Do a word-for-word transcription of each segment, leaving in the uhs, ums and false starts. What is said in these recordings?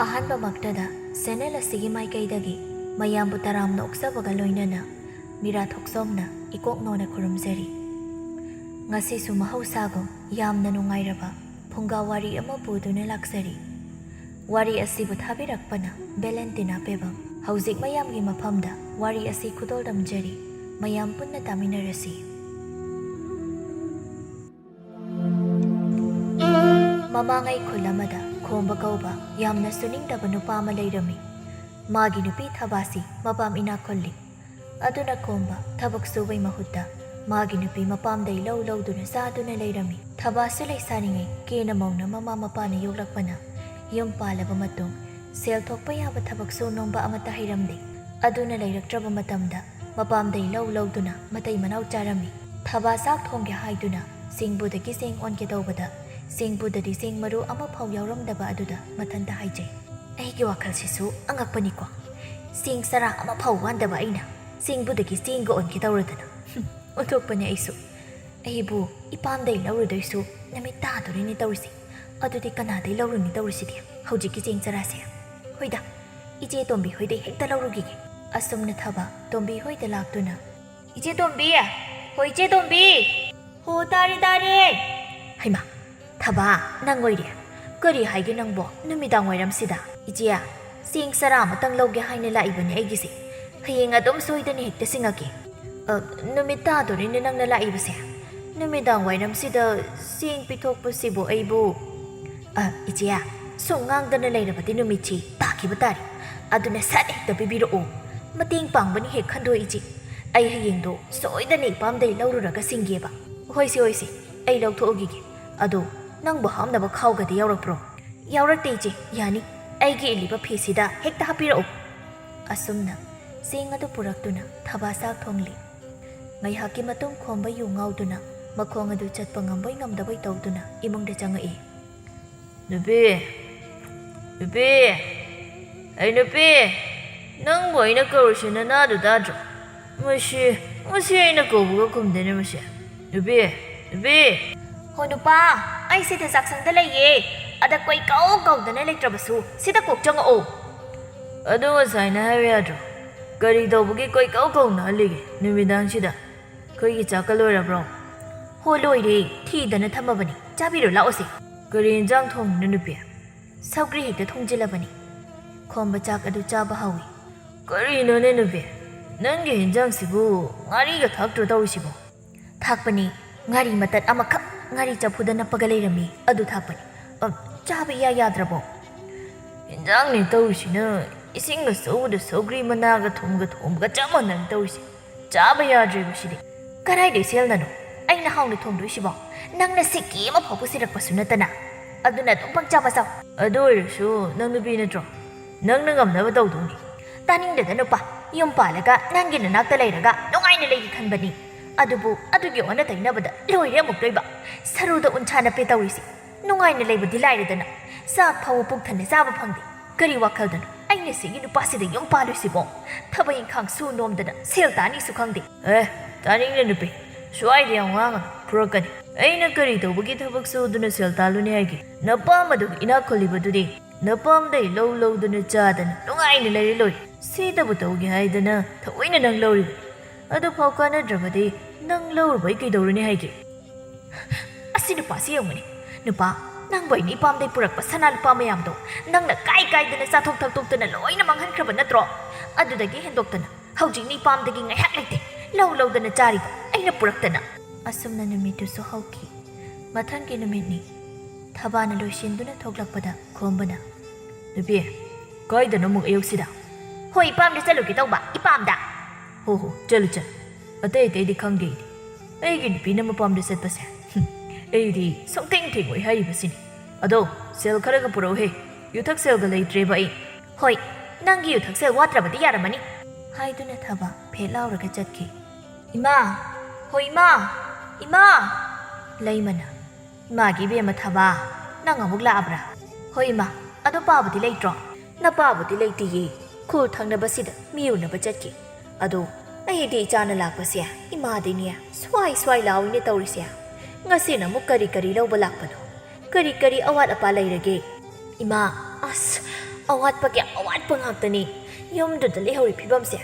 ꯑꯍꯥꯟꯕꯃꯛꯇꯗ channel ꯑꯁꯤꯒꯤ ꯃꯥꯏꯀꯩꯗꯒꯤ ꯃꯌꯥꯝꯕꯨ ꯇꯔꯥꯝꯅ ꯑꯣꯛꯆꯕꯒ ꯂꯣꯏꯅꯅ ꯃꯤꯔꯥ ꯊꯣꯛꯆꯣꯝꯅ ꯏꯀꯣꯛ ꯅꯣꯟꯅ ꯈꯨꯔꯨꯝꯖꯔꯤ꯫ ꯉꯁꯤꯁꯨ ꯃꯍꯧꯁꯥꯒꯨꯝ ꯌꯥꯝꯅ ꯅꯨꯡꯉꯥꯏꯔꯕ ꯐꯨꯡꯒꯥ ꯋꯥꯔꯤ ꯑꯃ ꯄꯨꯗꯨꯅ ꯂꯥꯛꯆꯔꯤ꯫ ꯋꯥꯔꯤ ꯑꯁꯤꯕꯨ ꯊꯥꯕꯤꯔꯛꯄꯅ ꯚꯦꯂꯦꯟꯇꯤꯅꯥ ꯄꯦꯕꯝ꯫ ꯍꯧꯖꯤꯛ ꯃꯌꯥꯝꯒꯤ ꯃꯐꯝꯗ ꯋꯥꯔꯤ ꯑꯁꯤ ꯈꯨꯗꯣꯜꯗꯝꯖꯔꯤ꯫ ꯃꯌꯥꯝ ꯄꯨꯟꯅ ꯇꯥꯃꯤꯟꯅꯔꯁꯤ꯫ ꯃꯃꯥꯡꯉꯩ ꯈꯨꯜ ꯑꯃꯗ ꯈꯣꯝꯕ ꯀꯧꯕ ꯌꯥꯝꯅ ꯁꯨꯅꯤꯡꯗꯕ ꯅꯨꯄꯥ ꯑꯃ ꯂꯩꯔꯝꯃꯤ꯫ ꯃꯥꯒꯤ ꯅꯨꯄꯤ ꯊꯕꯥꯁꯤ ꯃꯄꯥꯝ ꯏꯅꯥꯛ ꯈꯨꯜꯂꯤ꯫ ꯑꯗꯨꯅ ꯈꯣꯝꯕ ꯊꯕꯛ ꯁꯨꯕꯩ ꯃꯍꯨꯠꯇ ꯃꯥꯒꯤ ꯅꯨꯄꯤ ꯃꯄꯥꯝꯗꯩ ꯂꯧ ꯂꯧꯗꯨꯅ ꯆꯥꯗꯨꯅ ꯂꯩꯔꯝꯃꯤ꯫ ꯊꯕꯥꯁꯨ ꯂꯩꯁꯥꯔꯤꯉꯩ ꯀꯦꯅ ꯃꯧꯅ ꯃꯃꯥ ꯃꯄꯥꯅ ꯌꯣꯛꯂꯛꯄꯅ ꯌꯨꯝ ꯄꯥꯜꯂꯕ ꯃꯇꯨꯡ ꯁꯦꯜ ꯊꯣꯛꯄ ꯌꯥꯕ ꯊꯕꯛ ꯁꯨ ꯅꯣꯝꯕ ꯑꯃꯠꯇ ꯍꯩꯔꯝꯗꯦ꯫ ꯑꯗꯨꯅ ꯂꯩꯔꯛꯇ꯭ꯔꯕ ꯃꯇꯝꯗ ꯃꯄꯥꯝꯗꯩ ꯂꯧ ꯂꯧꯗꯨꯅ ꯃꯇꯩ ꯃꯅꯥꯎ ꯆꯥꯔꯝꯃꯤ꯫ ꯊꯕꯥ ꯆꯥꯛ ꯊꯣꯡꯒꯦ ꯍꯥꯏꯗꯨꯅ ꯆꯦꯡꯕꯨꯗꯒꯤ ꯆꯦꯡ ꯑꯣꯟꯒꯦ ꯇꯧꯕꯗ ꯆꯦꯡꯕꯨꯗꯗꯤ ꯆꯦꯡ ꯃꯔꯨ ꯑꯃꯐꯥꯎ ꯌꯥꯎꯔꯝꯗꯕ ꯑꯗꯨꯗ ꯃꯊꯟꯇ ꯍꯥꯏꯖꯩ, "ꯑꯩꯒꯤ ꯋꯥꯈꯜꯁꯤꯁꯨ ꯑꯉꯛꯄꯅꯤꯀꯣ꯫ ꯆꯦꯡ ꯆꯔꯥ ꯑꯃꯐꯥꯎ ꯋꯥꯟꯗꯕ ꯑꯩꯅ ꯆꯦꯡꯕꯨꯗꯒꯤ ꯆꯦꯡꯒ ꯑꯣꯟꯒꯦ ꯇꯧꯔꯗꯅ꯫ ꯍꯨꯝ, ꯑꯣꯟꯊꯣꯛꯄꯅꯦ ꯑꯩꯁꯨ꯫ ꯑꯩꯕꯨ ꯏꯄꯥꯝꯗꯩ ꯂꯧꯔꯨꯗꯣꯏꯁꯨ ꯅꯨꯃꯤꯠ ꯇꯥꯗꯣꯔꯤꯅꯦ ꯇꯧꯔꯤꯁꯦ꯫ ꯑꯗꯨꯗꯤ ꯀꯅꯥꯗꯩ ꯂꯧꯔꯨꯅꯤ ꯇꯧꯔꯤꯁꯤꯗꯤ ꯍꯧꯖꯤꯛꯀꯤ ꯆꯦꯡ ꯆꯔꯥꯁꯦ? ꯍꯣꯏꯗ, ꯏꯆꯦ ꯇꯣꯝꯕꯤ ꯍꯣꯏꯗꯩ ꯍꯦꯛꯇ ꯂꯧꯔꯨꯈꯤꯒꯦ"꯫ ꯑꯁꯨꯝꯅ ꯊꯕ ꯇꯣꯝꯕꯤ ꯍꯣꯏꯗ ꯂꯥꯛꯇꯨꯅ, "ꯏꯆꯦ ꯇꯣꯝꯕꯤ! ꯍꯣ ꯏꯆꯦ ꯇꯣꯝꯕꯤ! ꯍꯣ, ꯇꯥꯔꯦ, ꯇꯥꯔꯦ!" ꯍꯩꯃꯥ, ꯊꯕ, ꯅꯪ ꯑꯣꯏꯔꯦ? ꯀꯔꯤ ꯍꯥꯏꯒꯦ ꯅꯪꯕꯣ ꯅꯨꯃꯤꯗꯥꯡ ꯋꯥꯏꯔꯝꯁꯤꯗ? "ꯏꯆꯦ, ꯆꯦꯡ ꯆꯔꯥ ꯑꯃꯇꯪ ꯂꯧꯒꯦ ꯍꯥꯏꯅ ꯂꯥꯛꯏꯕꯅꯦ ꯑꯩꯒꯤꯁꯦ꯫ ꯍꯌꯦꯡ ꯑꯗꯨꯝ ꯁꯣꯏꯗꯅ ꯍꯦꯛꯇ ꯁꯤꯡꯉꯛꯀꯦ"꯫ "ꯑ, ꯅꯨꯃꯤꯠ ꯇꯥꯗꯣꯔꯦꯅꯦ ꯅꯪꯅ ꯂꯥꯛꯏꯕꯁꯦ꯫ ꯅꯨꯃꯤꯗꯥꯡ ꯋꯥꯏꯔꯝꯁꯤꯗ ꯆꯦꯡ ꯄꯤꯊꯣꯛꯄꯁꯤꯕꯨ ꯑꯩꯕꯨ"꯫ "ꯑ, ꯏꯆꯦ, ꯁꯨꯝ ꯉꯥꯡꯗꯅ ꯂꯩꯔꯕꯗꯤ ꯅꯨꯃꯤꯠꯁꯤ ꯇꯥꯈꯤꯕ ꯇꯥꯔꯦ꯫ ꯑꯗꯨꯅ ꯁꯠ ꯍꯦꯛꯇ ꯄꯤꯕꯤꯔꯛꯑꯣ꯫ ꯃꯇꯦꯡ ꯄꯥꯡꯕꯅꯤ ꯍꯦꯛ ꯈꯟꯗꯣꯛ ꯏꯆꯦ꯫ ꯑꯩ ꯍꯌꯦꯡꯗꯣ ꯁꯣꯏꯗꯅ ꯏꯄꯥꯝꯗꯩ ꯂꯧꯔꯨꯔꯒ ꯁꯤꯡꯒꯦꯕ"꯫ "ꯍꯣꯏꯁꯦ, ꯍꯣꯏꯁꯦ, ꯑꯩ ꯂꯧꯊꯣꯛꯎꯈꯤꯒꯦ꯫ ꯑꯗꯣ ꯅꯪꯕꯨ ꯍꯥꯞꯅꯕ ꯈꯥꯎꯒꯗꯤ ꯌꯥꯎꯔꯛꯄ꯭ꯔꯣ?" "ꯌꯥꯎꯔꯛꯇꯦ ꯏꯆꯦ, ꯌꯥꯅꯤ꯫ ꯑꯩꯒꯤ ꯏꯜꯂꯤꯕ ꯐꯤꯁꯤꯗ ꯍꯦꯛꯇ ꯍꯥꯞꯄꯤꯔꯛꯎ"꯫ ꯑꯁꯨꯝꯅ ꯆꯦꯡ ꯑꯗꯨ ꯄꯨꯔꯛꯇꯨꯅ ꯊꯕꯥ ꯆꯥꯛ ꯊꯣꯡꯂꯤ꯫ ꯉꯥꯏꯍꯥꯛꯀꯤ ꯃꯇꯨꯡ ꯈꯣꯝꯕ ꯌꯨ ꯉꯥꯎꯗꯨꯅ ꯃꯈꯣꯡ ꯑꯗꯨ ꯆꯠꯄ ꯉꯝꯕꯣꯏ ꯉꯝꯗꯕꯣꯏ ꯇꯧꯗꯨꯅ ꯏꯃꯨꯡꯗ ꯆꯪꯉꯛꯏ꯫ "ꯅꯨꯄꯤ! ꯅꯨꯄꯤ! ꯑꯩ ꯅꯨꯄꯤ! ꯅꯪꯕꯨ ꯑꯩꯅ ꯀꯧꯔꯤꯁꯤ ꯅꯅꯥꯗꯨ ꯇꯥꯗ꯭ꯔꯣ? ꯃꯁꯤ, ꯃꯁꯤ ꯑꯩꯅ ꯀꯧꯕꯒ ꯈꯨꯝꯗꯦꯅꯦ ꯃꯁꯤ꯫ ꯅꯨꯄꯤ! ꯅꯨꯄꯤ!" ꯍꯣ ꯅꯨꯄꯥ, ꯑꯩ ꯁꯤꯗ ꯆꯥꯛꯁꯪꯗ ꯂꯩꯌꯦ꯫ ꯑꯗ ꯀꯣꯏ ꯀꯧ ꯀꯧꯗꯅ ꯂꯩꯇ꯭ꯔꯕꯁꯨ ꯁꯤꯗ ꯀꯣꯛ ꯆꯪꯉꯛꯑꯣ꯫ ꯑꯗꯨ ꯉꯁꯥꯏꯅ ꯍꯥꯏꯕ ꯌꯥꯗ꯭ꯔꯣ? ꯀꯔꯤ ꯇꯧꯕꯒꯤ ꯀꯣꯏ ꯀꯧ ꯀꯧꯅꯍꯜꯂꯤꯒꯦ ꯅꯨꯃꯤꯗꯥꯡꯁꯤꯗ? ꯑꯩꯈꯣꯏꯒꯤ ꯆꯥꯛꯀ ꯂꯣꯏꯔꯕ꯭ꯔꯣ? ꯍꯣ ꯂꯣꯏꯔꯦ, ꯊꯤꯗꯅ ꯊꯝꯃꯕꯅꯤ, ꯆꯥꯕꯤꯔꯣ ꯂꯥꯛꯑꯣꯁꯦ꯫ ꯀꯔꯤ ꯌꯦꯟꯖꯥꯡ ꯊꯣꯡꯉꯤꯅꯣ ꯅꯨꯄꯤ? ꯁꯧꯒ꯭ꯔꯤ ꯍꯦꯛꯇ ꯊꯣꯡꯖꯤꯜꯂꯕꯅꯤ꯫ ꯈꯣꯝꯕ ꯆꯥꯛ ꯑꯗꯨ ꯆꯥꯕ ꯍꯧꯏ꯫ ꯀꯔꯤꯅꯣꯅꯦ ꯅꯨꯄꯤ, ꯅꯪꯒꯤ ꯌꯦꯟꯖꯥꯡꯁꯤꯕꯨ ꯉꯥꯔꯤꯒ ꯊꯥꯛꯇ꯭ꯔꯣ ꯇꯧꯔꯤꯁꯤꯕꯣ? ꯊꯥꯛꯄꯅꯤ꯫ ꯉꯥꯔꯤ ꯃꯇꯠ ꯑꯃꯈꯛ ꯉꯥꯔꯤ ꯆꯐꯨꯗ ꯅꯞꯄꯒ ꯂꯩꯔꯝꯃꯤ, ꯑꯗꯨ ꯊꯥꯛꯄꯅꯤ꯫ ꯑ, ꯆꯥꯕ ꯏꯌꯥ ꯌꯥꯗ꯭ꯔꯕꯣ? ꯏꯟꯖꯥꯡꯅꯦ ꯇꯧꯔꯤꯁꯤꯅ ꯏꯁꯤꯡ ꯑꯆꯧꯕꯗ ꯁꯧꯒ꯭ꯔꯤ ꯃꯅꯥꯒ ꯊꯨꯝꯒ ꯊꯣꯡꯕꯒ ꯆꯞ ꯃꯥꯟꯅꯔꯦ ꯇꯧꯔꯤꯁꯦ꯫ ꯆꯥꯕ ꯌꯥꯗ꯭ꯔꯦꯕ ꯁꯤꯗꯤ꯫ ꯀꯗꯥꯏꯗꯩ ꯁꯦꯜꯅꯅꯣ ꯑꯩꯅ ꯍꯥꯎꯅ ꯊꯣꯡꯗꯣꯏꯁꯤꯕꯣ? ꯅꯪꯅ ꯁꯤꯀꯤ ꯑꯃ ꯐꯥꯎꯕ ꯁꯤꯔꯛꯄꯁꯨ ꯅꯠꯇꯅ꯫ ꯑꯗꯨꯅ ꯑꯗꯨꯝ ꯄꯪꯆꯥ ꯃꯆꯥꯎ꯫ ꯑꯗꯨ ꯑꯣꯏꯔꯁꯨ ꯅꯪ ꯅꯨꯄꯤ ꯅꯠꯇ꯭ꯔꯣ? ꯅꯪꯅ ꯉꯝꯅꯕ ꯇꯧꯗꯧꯅꯤ꯫ ꯇꯥꯅꯤꯡꯗꯦꯗ ꯅꯨꯄꯥ, ꯌꯨꯝ ꯄꯥꯜꯂꯒ ꯅꯪꯒꯤ ꯅꯅꯥꯛꯇ ꯂꯩꯔꯒ ꯅꯨꯡꯉꯥꯏꯅ ꯂꯩꯒꯦ ꯈꯟꯕꯅꯤ꯫ ꯑꯗꯨꯕꯨ ꯑꯗꯨꯒꯤ ꯑꯣꯟꯅ ꯇꯩꯅꯕꯗ ꯂꯣꯏꯔꯦ ꯑꯃꯨꯛꯇꯣꯏꯕ꯫ ꯁꯔꯨꯗ ꯎꯟꯁꯥ ꯅꯞꯄꯦ ꯇꯧꯔꯤꯁꯤ꯫ ꯅꯨꯡꯉꯥꯏꯅ ꯂꯩꯕꯗꯤ ꯂꯥꯏꯔꯗꯅ, ꯆꯥꯛ ꯐꯥꯎꯕ ꯄꯨꯛ ꯊꯟꯅ ꯆꯥꯕ ꯐꯪꯗꯦ꯫ ꯀꯔꯤ ꯋꯥꯈꯜꯗꯅꯣ ꯑꯩꯅ ꯁꯤꯒꯤ ꯅꯨꯄꯥꯁꯤꯗ ꯌꯨꯝ ꯄꯥꯜꯂꯨꯏꯁꯤꯕꯣ? ꯊꯕꯛ ꯏꯪꯈꯥꯡ ꯁꯨ ꯅꯣꯝꯗꯅ ꯁꯦꯜ ꯇꯥꯅꯤꯁꯨ ꯈꯪꯗꯦ꯫ ꯑꯦ, ꯇꯥꯅꯤꯡꯗꯦ ꯅꯨꯄꯤ, ꯁ꯭ꯋꯥꯏꯗ ꯌꯥꯝ ꯉꯥꯡꯒꯅꯨ, ꯐꯨꯔꯛꯀꯅꯤ꯫ ꯑꯩꯅ ꯀꯔꯤ ꯇꯧꯕꯒꯤ ꯊꯕꯛ ꯁꯨꯗꯨꯅ ꯁꯦꯜ ꯇꯥꯜꯂꯨꯅꯤ ꯍꯥꯏꯒꯦ? ꯅꯄꯥꯝꯕꯗꯨ ꯏꯅꯥꯛ ꯈꯨꯜꯂꯤꯕꯗꯨꯗꯤ ꯅꯄꯥꯝꯗꯩ ꯂꯧ ꯂꯧꯗꯅ ꯆꯥꯗꯅ ꯅꯨꯡꯉꯥꯏꯅ ꯂꯩꯔ ꯂꯣꯏꯔꯦ꯫ ꯁꯤꯗꯕꯨ ꯇꯧꯒꯦ ꯍꯥꯏꯗꯅ ꯊꯑꯣꯏꯅ ꯅꯪ ꯂꯧꯔꯤꯕ꯫ ꯑꯗꯨꯐꯥꯎ ꯀꯥꯟꯅꯗ꯭ꯔꯕꯗꯤ ꯅꯪ ꯂꯧꯔꯨꯕꯩ ꯀꯩꯗꯧꯔꯨꯅꯤ ꯍꯥꯏꯒꯦ? ꯑꯁꯤ ꯅꯨꯄꯥꯁꯤ ꯌꯦꯡꯉꯨꯅꯦ꯫ ꯅꯨꯄꯥ, ꯅꯪꯕꯨ ꯑꯩꯅ ꯏꯄꯥꯝꯗꯩ ꯄꯨꯔꯛꯄ ꯁꯅꯥ ꯂꯨꯄꯥ ꯃꯌꯥꯝꯗꯣ ꯅꯪꯅ ꯀꯥꯏ ꯀꯥꯏꯗꯅ ꯆꯥꯊꯣꯛ ꯊꯛꯇꯣꯛꯇꯅ ꯂꯣꯏꯅ ꯃꯥꯡꯍꯟꯈ꯭ꯔꯕ ꯅꯠꯇ꯭ꯔꯣ? ꯑꯗꯨꯗꯒꯤ ꯍꯦꯟꯗꯣꯛꯇꯅ ꯍꯧꯖꯤꯛꯅ ꯏꯄꯥꯝꯗꯒꯤ ꯉꯥꯏꯍꯥꯛ ꯂꯩꯇꯦ ꯂꯧ ꯂꯧꯗꯅ ꯆꯥꯔꯤꯕ ꯑꯩꯅ ꯄꯨꯔꯛꯇꯅ꯫ ꯑꯁꯨꯝꯅ ꯅꯨꯃꯤꯠꯇꯨꯁꯨ ꯍꯧꯈꯤ꯫ ꯃꯊꯪꯒꯤ ꯅꯨꯃꯤꯠꯅꯤ꯫ ꯊꯕꯥꯅ ꯂꯣꯏꯁꯤꯟꯗꯨꯅ ꯊꯣꯛꯂꯛꯄꯗ ꯈꯣꯝꯕꯅ, "ꯅꯨꯄꯤ, ꯀꯥꯏꯗꯅꯣ ꯑꯃꯨꯛ ꯑꯌꯨꯛꯁꯤꯗ?" "ꯍꯣꯏ, ꯏꯄꯥꯝꯗ ꯆꯠꯂꯨꯒꯦ ꯇꯧꯕ, ꯏꯄꯥꯝꯗ!" "ꯍꯣ ꯍꯣ, ꯆꯠꯂꯨ ꯆꯠꯂꯨ꯫ ꯑꯇꯩ ꯑꯇꯩꯗꯤ ꯈꯪꯗꯦ ꯑꯩꯗꯤ꯫ ꯑꯩꯒꯤ ꯅꯨꯄꯤꯅ ꯃꯄꯥꯝꯗ ꯆꯠꯄꯁꯦ, ꯍꯨꯝ, ꯑꯩꯗꯤ ꯁꯨꯡꯊꯦꯡ ꯊꯦꯡꯉꯣꯏ ꯍꯥꯏꯔꯤꯕꯁꯤꯅꯤ꯫ ꯑꯗꯣ, ꯁꯦꯜ ꯈꯔꯒ ꯄꯨꯔꯛꯎꯍꯦ, ꯌꯨꯊꯛ ꯁꯦꯜꯒ ꯂꯩꯇ꯭ꯔꯦꯕ ꯑꯩ꯫" "ꯍꯣꯏ, ꯅꯪꯒꯤ ꯌꯨꯊꯛ ꯁꯦꯜ ꯋꯥꯠꯇ꯭ꯔꯕꯗꯤ ꯌꯥꯔꯝꯃꯅꯤ," ꯍꯥꯏꯗꯨꯅ ꯊꯕꯥ ꯐꯦꯠ ꯂꯥꯎꯔꯒ ꯆꯠꯈꯤ꯫ "ꯏꯃꯥ! ꯍꯣ ꯏꯃꯥ! ꯏꯃꯥ!" ꯂꯩꯃꯅ, "ꯏꯃꯥꯒꯤ ꯏꯕꯦꯝꯃ ꯊꯕꯥ, ꯅꯪ ꯑꯃꯨꯛ ꯂꯥꯛꯑꯕ꯭ꯔꯥ?" "ꯍꯣꯏ ꯏꯃꯥ, ꯑꯗꯣ ꯄꯥꯕꯗꯤ ꯂꯩꯇ꯭ꯔꯣ?" "ꯅꯄꯥꯕꯨꯗꯤ ꯂꯩꯇꯦꯌꯦ, ꯈꯨꯜ ꯊꯪꯅꯕꯁꯤꯗ ꯃꯤ ꯎꯅꯕ ꯆꯠꯈꯤ꯫ ꯑꯗꯣ ꯑꯩꯗꯤ ꯏꯆꯥꯅ ꯂꯥꯛꯄꯁꯦ ꯏꯃꯥꯗꯤꯅꯦ ꯁ꯭ꯋꯥꯏ ꯁ꯭ꯋꯥꯏ ꯂꯥꯎꯏꯅꯦ ꯇꯧꯔꯤꯁꯦ꯫ ꯉꯁꯤꯅ ꯑꯃꯨꯛ ꯀꯔꯤ ꯀꯔꯤ ꯂꯧꯕ ꯂꯥꯛꯄꯅꯣ? ꯀꯔꯤ ꯀꯔꯤ ꯑꯋꯥꯠ ꯑꯄꯥ ꯂꯩꯔꯒꯦ? ꯏꯃꯥ, ꯑꯁ, ꯑꯋꯥꯠꯄꯒꯤ ꯑꯋꯥꯠꯄ ꯉꯥꯛꯇꯅꯤ ꯌꯨꯝꯗꯨꯗ ꯂꯩꯍꯧꯔꯤ ꯐꯤꯕꯝꯁꯦ꯫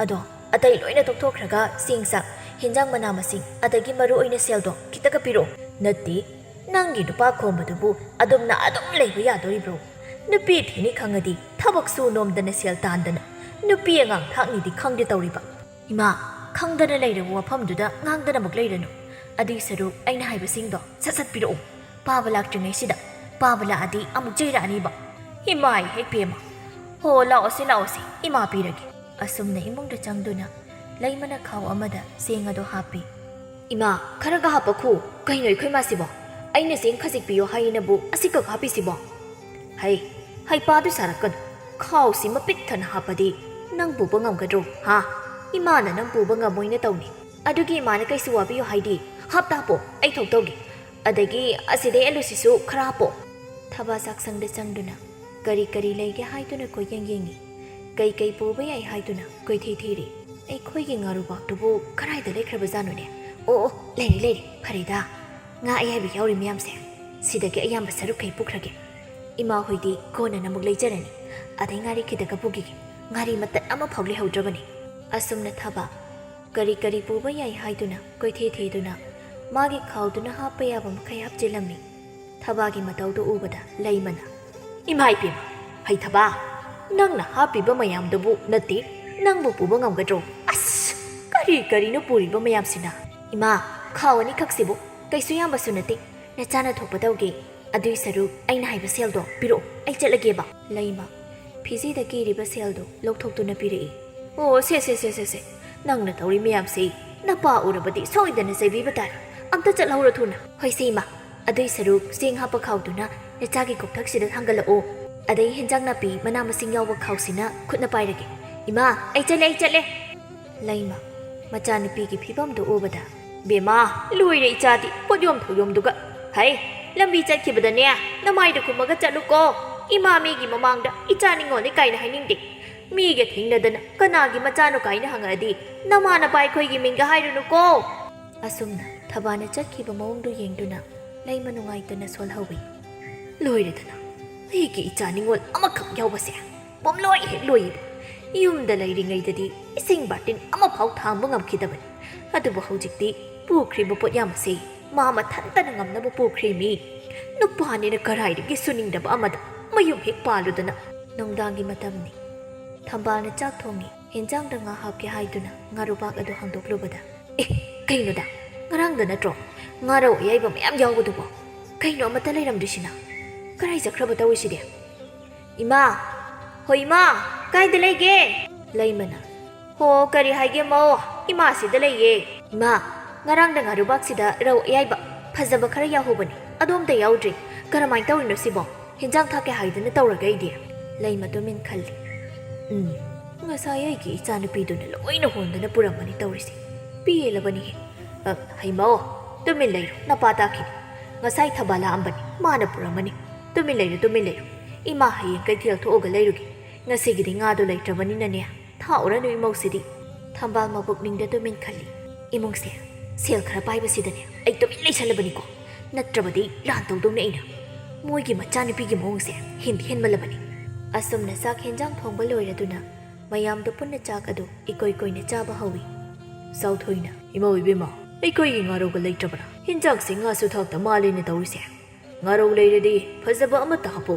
ꯑꯗꯣ, ꯑꯇꯩ ꯂꯣꯏꯅ ꯇꯣꯛꯊꯣꯛꯈ꯭ꯔꯒ ꯆꯦꯡ ꯆꯥꯛ, ꯍꯦꯟꯖꯥꯡ ꯃꯅꯥ ꯃꯁꯤꯡ, ꯑꯗꯒꯤ ꯃꯔꯨ ꯑꯣꯏꯅ ꯁꯦꯜꯗꯣ ꯈꯤꯇꯒ ꯄꯤꯔꯛꯑꯣ꯫ ꯅꯠꯇꯦ, ꯅꯪꯒꯤ ꯅꯨꯄꯥ ꯈꯣꯝꯕꯗꯨꯕꯨ ꯑꯗꯨꯝꯅ ꯑꯗꯨꯝ ꯂꯩꯕ ꯌꯥꯗꯣꯔꯤꯕ꯭ꯔꯣ? ꯅꯨꯄꯤ ꯊꯤꯅꯤ ꯈꯪꯉꯗꯤ ꯊꯕꯛ ꯁꯨ ꯅꯣꯝꯗꯅ ꯁꯦꯜ ꯇꯥꯟꯗꯅ ꯅꯨꯄꯤ ꯑꯉꯥꯡ ꯊꯥꯛꯅꯤꯗꯤ ꯈꯪꯗꯦ ꯇꯧꯔꯤꯕ꯫ ꯏꯃꯥ, ꯈꯪꯗꯅ ꯂꯩꯔꯕ ꯋꯥꯐꯝꯗꯨꯗ ꯉꯥꯡꯗꯅ ꯑꯃꯨꯛ ꯂꯩꯔꯅꯨ꯫ ꯑꯗꯨꯏ ꯁꯔꯨꯛ ꯑꯩꯅ ꯍꯥꯏꯕꯁꯤꯡꯗꯣ ꯁꯠ ꯁꯠ ꯄꯤꯔꯛꯎ꯫ ꯄꯥꯕ ꯂꯥꯛꯇ꯭ꯔꯤꯉꯩꯁꯤꯗ꯫ ꯄꯥꯕ ꯂꯥꯛꯑꯗꯤ ꯑꯃꯨꯛ ꯆꯩꯔꯛꯑꯅꯤꯕ꯫ ꯏꯃꯥ ꯏꯍꯦꯛ ꯄꯦꯝꯃ꯫ ꯍꯣ, ꯂꯥꯛꯑꯣꯁꯦ, ꯂꯥꯛꯑꯣꯁꯦ, ꯏꯃꯥ ꯄꯤꯔꯒꯦ꯫ ꯑꯁꯨꯝꯅ ꯏꯃꯨꯡꯗ ꯆꯪꯗꯨꯅ ꯂꯩꯃꯅ ꯈꯥꯎ ꯑꯃꯗ ꯆꯦꯡ ꯑꯗꯨ ꯍꯥꯞꯄꯤ꯫ ꯏꯃꯥ, ꯈꯔꯒ ꯍꯥꯞꯄꯈꯨ꯫ ꯀꯩꯅꯣ ꯑꯩꯈꯣꯏ ꯃꯥꯁꯤꯕꯣ? ꯑꯩꯅ ꯆꯦꯡ ꯈꯖꯤꯛ ꯄꯤꯌꯣ ꯍꯥꯏꯌꯦꯅꯕꯨ ꯑꯁꯤꯈꯛ ꯍꯥꯞꯄꯤꯁꯤꯕꯣ? ꯍꯩ, ꯍꯩꯄꯥꯗꯨ ꯁꯥꯔꯛꯀꯅꯨ꯫ ꯈꯥꯎꯁꯤ ꯃꯄꯤꯛ ꯊꯟꯅ ꯍꯥꯞꯄꯗꯤ ꯅꯪ ꯄꯨꯕ ꯉꯝꯒꯗ꯭ꯔꯣ, ꯍꯥ? ꯏꯃꯥꯅ ꯅꯪ ꯄꯨꯕ ꯉꯝꯃꯣꯏꯅ ꯇꯧꯅꯤ꯫ ꯑꯗꯨꯒꯤ ꯏꯃꯥꯅ ꯀꯩꯁꯨ ꯋꯥꯕꯤꯌꯨ ꯍꯥꯏꯗꯤ꯫ ꯍꯥꯞꯇ ꯍꯥꯞꯄꯣ, ꯑꯩ ꯊꯣꯛ ꯇꯧꯒꯦ꯫ ꯑꯗꯒꯤ ꯑꯁꯤꯗꯩ ꯑꯂꯨꯁꯤꯁꯨ ꯈꯔ ꯍꯥꯞꯄꯣ꯫ ꯊꯕꯥ ꯆꯥꯛꯁꯪꯗ ꯆꯪꯗꯨꯅ ꯀꯔꯤ ꯀꯔꯤ ꯂꯩꯒꯦ ꯍꯥꯏꯗꯨꯅ ꯀꯣꯏꯌꯦꯡ ꯌꯦꯡꯉꯤ꯫ ꯀꯩ ꯀꯩ ꯄꯨꯕ ꯌꯥꯏ ꯍꯥꯏꯗꯨꯅ ꯀꯣꯏꯊꯤ ꯊꯤꯔꯤ꯫ ꯑꯩꯈꯣꯏꯒꯤ ꯉꯥꯔꯨꯕꯥꯛꯇꯨꯕꯨ ꯀꯗꯥꯏꯗ ꯂꯩꯈ꯭ꯔꯕꯖꯥꯠꯅꯣꯅꯦ? ꯑꯣ, ꯑꯣ, ꯂꯩꯔꯦ, ꯂꯩꯔꯦ, ꯐꯔꯦꯗ꯫ ꯉꯥ ꯑꯌꯥꯏꯕ ꯌꯥꯎꯔꯤ ꯃꯌꯥꯝꯁꯦ꯫ ꯁꯤꯗꯒꯤ ꯑꯌꯥꯝꯕ ꯁꯔꯨꯛꯈꯩ ꯄꯨꯈ꯭ꯔꯒꯦ꯫ ꯏꯃꯥ ꯍꯣꯏꯗꯤ ꯀꯣꯟꯅ ꯑꯃꯨꯛ ꯂꯩꯖꯔꯅꯤ꯫ ꯑꯗꯩ ꯉꯥꯔꯤ ꯈꯤꯇꯒ ꯄꯨꯈꯤꯒꯦ꯫ ꯉꯥꯔꯤ ꯃꯇꯠ ꯑꯃꯐꯥꯎ ꯂꯩꯍꯧꯗ꯭ꯔꯕꯅꯤ꯫ ꯑꯁꯨꯝꯅ ꯊꯕ ꯀꯔꯤ ꯀꯔꯤ ꯄꯨꯕ ꯌꯥꯏ ꯍꯥꯏꯗꯨꯅ ꯀꯣꯏꯊꯤ ꯊꯤꯗꯨꯅ ꯃꯥꯒꯤ ꯈꯥꯎꯗꯨꯅ ꯍꯥꯞꯄ ꯌꯥꯕ ꯃꯈꯩ ꯍꯥꯞꯆꯤꯜꯂꯝꯃꯤ꯫ ꯊꯕꯥꯒꯤ ꯃꯇꯧꯗꯨ ꯎꯕꯗ ꯂꯩꯃꯅ, "ꯏꯃꯥ ꯏꯕꯦꯝꯃ, ꯍꯩ ꯊꯕꯥ, ꯅꯪꯅ ꯍꯥꯞꯄꯤꯕ ꯃꯌꯥꯝꯗꯨꯕꯨ ꯅꯠꯇꯦ, ꯅꯪꯕꯨ ꯄꯨꯕ ꯉꯝꯒꯗ꯭ꯔꯣ? ꯑꯁ, ꯀꯔꯤ ꯀꯔꯤꯅꯣ ꯄꯨꯔꯤꯕ ꯃꯌꯥꯝꯁꯤꯅ?" "ꯏꯃꯥ, ꯈꯥꯎ ꯑꯅꯤꯈꯛꯁꯤꯕꯨ ꯀꯩꯁꯨ ꯌꯥꯝꯕꯁꯨ ꯅꯠꯇꯦ, ꯅꯆꯥꯅ ꯊꯣꯛꯄ ꯇꯧꯒꯦ꯫ ꯑꯗꯨꯏ ꯁꯔꯨꯛ ꯑꯩꯅ ꯍꯥꯏꯕ ꯁꯦꯜꯗꯣ ꯄꯤꯔꯛꯑꯣ, ꯑꯩ ꯆꯠꯂꯒꯦꯕ꯫" ꯂꯩꯃ ꯐꯤꯖꯤꯗ ꯀꯤꯔꯤꯕ ꯁꯦꯜꯗꯣ ꯂꯧꯊꯣꯛꯇꯨꯅ ꯄꯤꯔꯛꯏ꯫ "ꯑꯣ, ꯁꯦ, ꯁꯦ, ꯁꯦ, ꯁꯦ, ꯁꯦ꯫ ꯅꯪꯅ ꯇꯧꯔꯤ ꯃꯌꯥꯝꯁꯦ ꯅꯄꯥ ꯎꯔꯕꯗꯤ ꯁꯣꯏꯗꯅ ꯆꯩꯕꯤꯕ ꯇꯥꯔꯦ꯫ ꯑꯝꯇ ꯆꯠꯍꯧꯔꯣ ꯊꯨꯅ꯫" "ꯍꯣꯏꯁꯦ ꯏꯃꯥ꯫ ꯑꯗꯨꯏ ꯁꯔꯨꯛ ꯆꯦꯡ ꯍꯥꯞꯄ ꯈꯥꯎꯗꯨꯅ ꯅꯆꯥꯒꯤ ꯀꯣꯛꯊꯛꯁꯤꯗ ꯊꯥꯡꯒꯠꯂꯛꯑꯣ꯫ ꯑꯗꯩ ꯍꯦꯟꯖꯥꯡ ꯅꯥꯄꯤ, ꯃꯅꯥ ꯃꯁꯤꯡ ꯌꯥꯎꯕ ꯈꯥꯎꯁꯤꯅ ꯈꯨꯠꯅ ꯄꯥꯏꯔꯒꯦ꯫" "ꯏꯃꯥ, ꯑꯩ ꯆꯠꯂꯦ, ꯑꯩ ꯆꯠꯂꯦ꯫" ꯂꯩꯃ ꯃꯆꯥꯅꯨꯄꯤꯒꯤ ꯐꯤꯕꯝꯗꯨ ꯎꯕꯗ, "ꯕꯦꯝꯃ, ꯂꯣꯏꯔꯦ ꯏꯆꯥꯗꯤ, ꯄꯣꯠꯌꯣꯝ ꯊꯧꯌꯣꯝꯗꯨꯒ꯫ ꯍꯩ, ꯂꯝꯕꯤ ꯆꯠꯈꯤꯕꯗꯅꯦ, ꯅꯃꯥꯏꯗ ꯈꯨꯝꯃꯒ ꯆꯠꯂꯨꯀꯣ꯫ ꯏꯃꯥ ꯃꯤꯒꯤ ꯃꯃꯥꯡꯗ ꯏꯆꯥ ꯅꯤꯉꯣꯜꯅꯤ ꯀꯥꯏꯅ ꯍꯥꯏꯅꯤꯡꯗꯦ꯫ ꯃꯤꯒ ꯊꯦꯡꯅꯗꯅ ꯀꯅꯥꯒꯤ ꯃꯆꯥꯅꯣ ꯀꯥꯏꯅ ꯍꯪꯉꯛꯑꯗꯤ ꯅꯃꯥ ꯅꯄꯥ ꯑꯩꯈꯣꯏꯒꯤ ꯃꯤꯡꯒ ꯍꯥꯏꯔꯨꯅꯨꯀꯣ꯫" ꯑꯁꯨꯝꯅ ꯊꯕꯥꯅ ꯆꯠꯈꯤꯕ ꯃꯑꯣꯡꯗꯨ ꯌꯦꯡꯗꯨꯅ ꯂꯩꯃ ꯅꯨꯡꯉꯥꯏꯇꯅ ꯁꯣꯜꯍꯧꯏ꯫ "ꯂꯣꯏꯔꯦꯗꯅ, ꯑꯩꯒꯤ ꯏꯆꯥ ꯅꯤꯉꯣꯜ ꯑꯃꯈꯛ ꯌꯥꯎꯕꯁꯦ ꯄꯨꯝꯂꯣꯏ ꯍꯦꯛ ꯂꯣꯏꯌꯦꯕ꯫ ꯌꯨꯝꯗ ꯂꯩꯔꯤꯉꯩꯗꯗꯤ ꯏꯁꯤꯡ ꯕꯥꯔꯇꯤꯟ ꯑꯃꯐꯥꯎ ꯊꯥꯡꯕ ꯉꯝꯈꯤꯗꯕꯅꯤ, ꯑꯗꯨꯕꯨ ꯍꯧꯖꯤꯛꯇꯤ ꯄꯨꯈ꯭ꯔꯤꯕ ꯄꯣꯠꯌꯥꯝ ꯑꯁꯦ ꯃꯥ ꯃꯊꯟꯇꯅ ꯉꯝꯅꯕ ꯄꯨꯈ꯭ꯔꯦꯃꯤ꯫ ꯅꯨꯄꯥꯅꯤꯅ ꯀꯔꯥꯏꯗꯒꯤ ꯁꯨꯅꯤꯡꯗꯕ ꯑꯃꯗ ꯃꯌꯨꯝ ꯍꯦꯛ ꯄꯥꯜꯂꯨꯗꯅ?" ꯅꯨꯡꯗꯥꯡꯒꯤ ꯃꯇꯝꯅꯤ꯫ ꯊꯝꯕꯥꯜꯅ ꯆꯥꯛ ꯊꯣꯡꯉꯤ꯫ ꯍꯦꯟꯖꯥꯡꯗ ꯉꯥ ꯍꯥꯞꯀꯦ ꯍꯥꯏꯗꯨꯅ ꯉꯥꯔꯨꯕꯥꯛ ꯑꯗꯨ ꯍꯥꯡꯗꯣꯛꯂꯨꯕꯗ, "ꯑꯦ, ꯀꯩꯅꯣꯗ, ꯉꯔꯥꯡꯗ ꯅꯠꯇ꯭ꯔꯣ ꯉꯥꯔꯧ ꯑꯌꯥꯏꯕ ꯃꯌꯥꯝ ꯌꯥꯎꯕꯗꯨꯕꯣ? ꯀꯩꯅꯣ ꯑꯃꯠꯇ ꯂꯩꯔꯝꯗ꯭ꯔꯤꯁꯤꯅ? ꯀꯔꯥꯏ ꯆꯠꯈ꯭ꯔꯕ ꯇꯧꯔꯤꯁꯤꯗꯤ?" "ꯏꯃꯥ! ꯍꯣ ꯏꯃꯥ! ꯀꯥꯏꯗ ꯂꯩꯒꯦ?" ꯂꯩꯃꯅ, "ꯍꯣ, ꯀꯔꯤ ꯍꯥꯏꯒꯦ ꯃꯧ? ꯏꯃꯥꯁꯤꯗ ꯂꯩꯌꯦ꯫ ꯏꯃꯥ, ꯉꯔꯥꯡꯗ ꯉꯥꯔꯨꯕꯥꯛꯁꯤꯗ ꯔꯧ ꯑꯌꯥꯏꯕ ꯐꯖꯕ ꯈꯔ ꯌꯥꯎꯍꯧꯕꯅꯤ, ꯑꯗꯣ ꯑꯝꯇ ꯌꯥꯎꯗ꯭ꯔꯤ꯫ ꯀꯔꯝꯍꯥꯏꯅ ꯇꯧꯔꯤꯅꯣ ꯁꯤꯕꯣ? ꯍꯦꯟꯖꯥꯡ ꯊꯥꯛꯀꯦ ꯍꯥꯏꯗꯅ ꯇꯧꯔꯒ ꯑꯩꯗꯤ?" ꯂꯩꯃ ꯇꯨꯃꯤꯟ ꯈꯜꯂꯤ꯫ "ꯎꯝ, ꯉꯁꯥꯏ ꯑꯩꯒꯤ ꯏꯆꯥꯅꯨꯄꯤꯗꯨꯅ ꯂꯣꯏꯅ ꯍꯣꯟꯗꯅ ꯄꯨꯔꯝꯃꯅꯤ ꯇꯧꯔꯤꯁꯦ꯫ ꯄꯦꯜꯂꯕꯅꯤꯍꯦ꯫ ꯑ, ꯍꯩꯃꯧ, ꯇꯨꯃꯤꯟ ꯂꯩꯔꯣ, ꯅꯄꯥ ꯇꯥꯈꯤꯅꯤ꯫ ꯉꯁꯥꯏ ꯊꯕꯥ ꯂꯥꯛꯑꯝꯕꯅꯤ, ꯃꯥꯅ ꯄꯨꯔꯝꯃꯅꯤ꯫ ꯇꯨꯃꯤꯟ ꯂꯩꯔꯣ, ꯇꯨꯃꯤꯟ ꯂꯩꯔꯣ꯫ ꯏꯃꯥ ꯍꯌꯦꯡ ꯀꯩꯊꯦꯜ ꯊꯣꯛꯑꯒ ꯂꯩꯔꯨꯒꯦ꯫ ꯉꯁꯤꯒꯤꯗꯤ ꯉꯥꯗꯣ ꯂꯩꯇ꯭ꯔꯕꯅꯤꯅꯅꯦ, ꯊꯥꯛꯎꯔꯅꯨ ꯏꯃꯧꯁꯤꯗꯤ꯫" ꯊꯝꯕꯥꯜ ꯃꯄꯨꯛꯅꯤꯡꯗ ꯇꯨꯃꯤꯟ ꯈꯜꯂꯤ꯫ "ꯏꯃꯨꯡꯁꯦ ꯁꯦꯜ ꯈꯔ ꯄꯥꯏꯕꯁꯤꯗꯅꯦ ꯑꯩ ꯇꯨꯃꯤꯟ ꯂꯩꯁꯜꯂꯕꯅꯤꯀꯣ, ꯅꯠꯇ꯭ꯔꯕꯗꯤ ꯂꯥꯟ ꯇꯧꯗꯧꯅꯦ ꯑꯩꯅ꯫ ꯃꯣꯏꯒꯤ ꯃꯆꯥꯅꯨꯄꯤꯒꯤ ꯃꯑꯣꯡꯁꯦ ꯍꯦꯟꯗꯤ ꯍꯦꯟꯃꯜꯂꯕꯅꯤ꯫" ꯑꯁꯨꯝꯅ ꯆꯥꯛ ꯍꯦꯟꯖꯥꯡ ꯊꯣꯡꯕ ꯂꯣꯏꯔꯗꯨꯅ ꯃꯌꯥꯝꯗꯣ ꯄꯨꯟꯅ ꯆꯥꯛ ꯑꯗꯨ ꯏꯀꯣꯏ ꯀꯣꯏꯅ ꯆꯥꯕ ꯍꯧꯏ꯫ ꯆꯥꯎꯊꯣꯏꯅ, "ꯏꯃꯧ ꯏꯕꯦꯝꯃ, ꯑꯩꯈꯣꯏꯒꯤ ꯉꯥꯔꯧꯒ ꯂꯩꯇ꯭ꯔꯕ꯭ꯔꯥ? ꯍꯦꯟꯖꯥꯡꯁꯦ ꯉꯥꯁꯨ ꯊꯥꯛꯇ ꯃꯥꯜꯂꯦꯅꯦ ꯇꯧꯔꯤꯁꯦ꯫ ꯉꯥꯔꯧ ꯂꯩꯔꯗꯤ ꯐꯖꯕ ꯑꯃꯠꯇ ꯍꯥꯞꯄꯣ꯫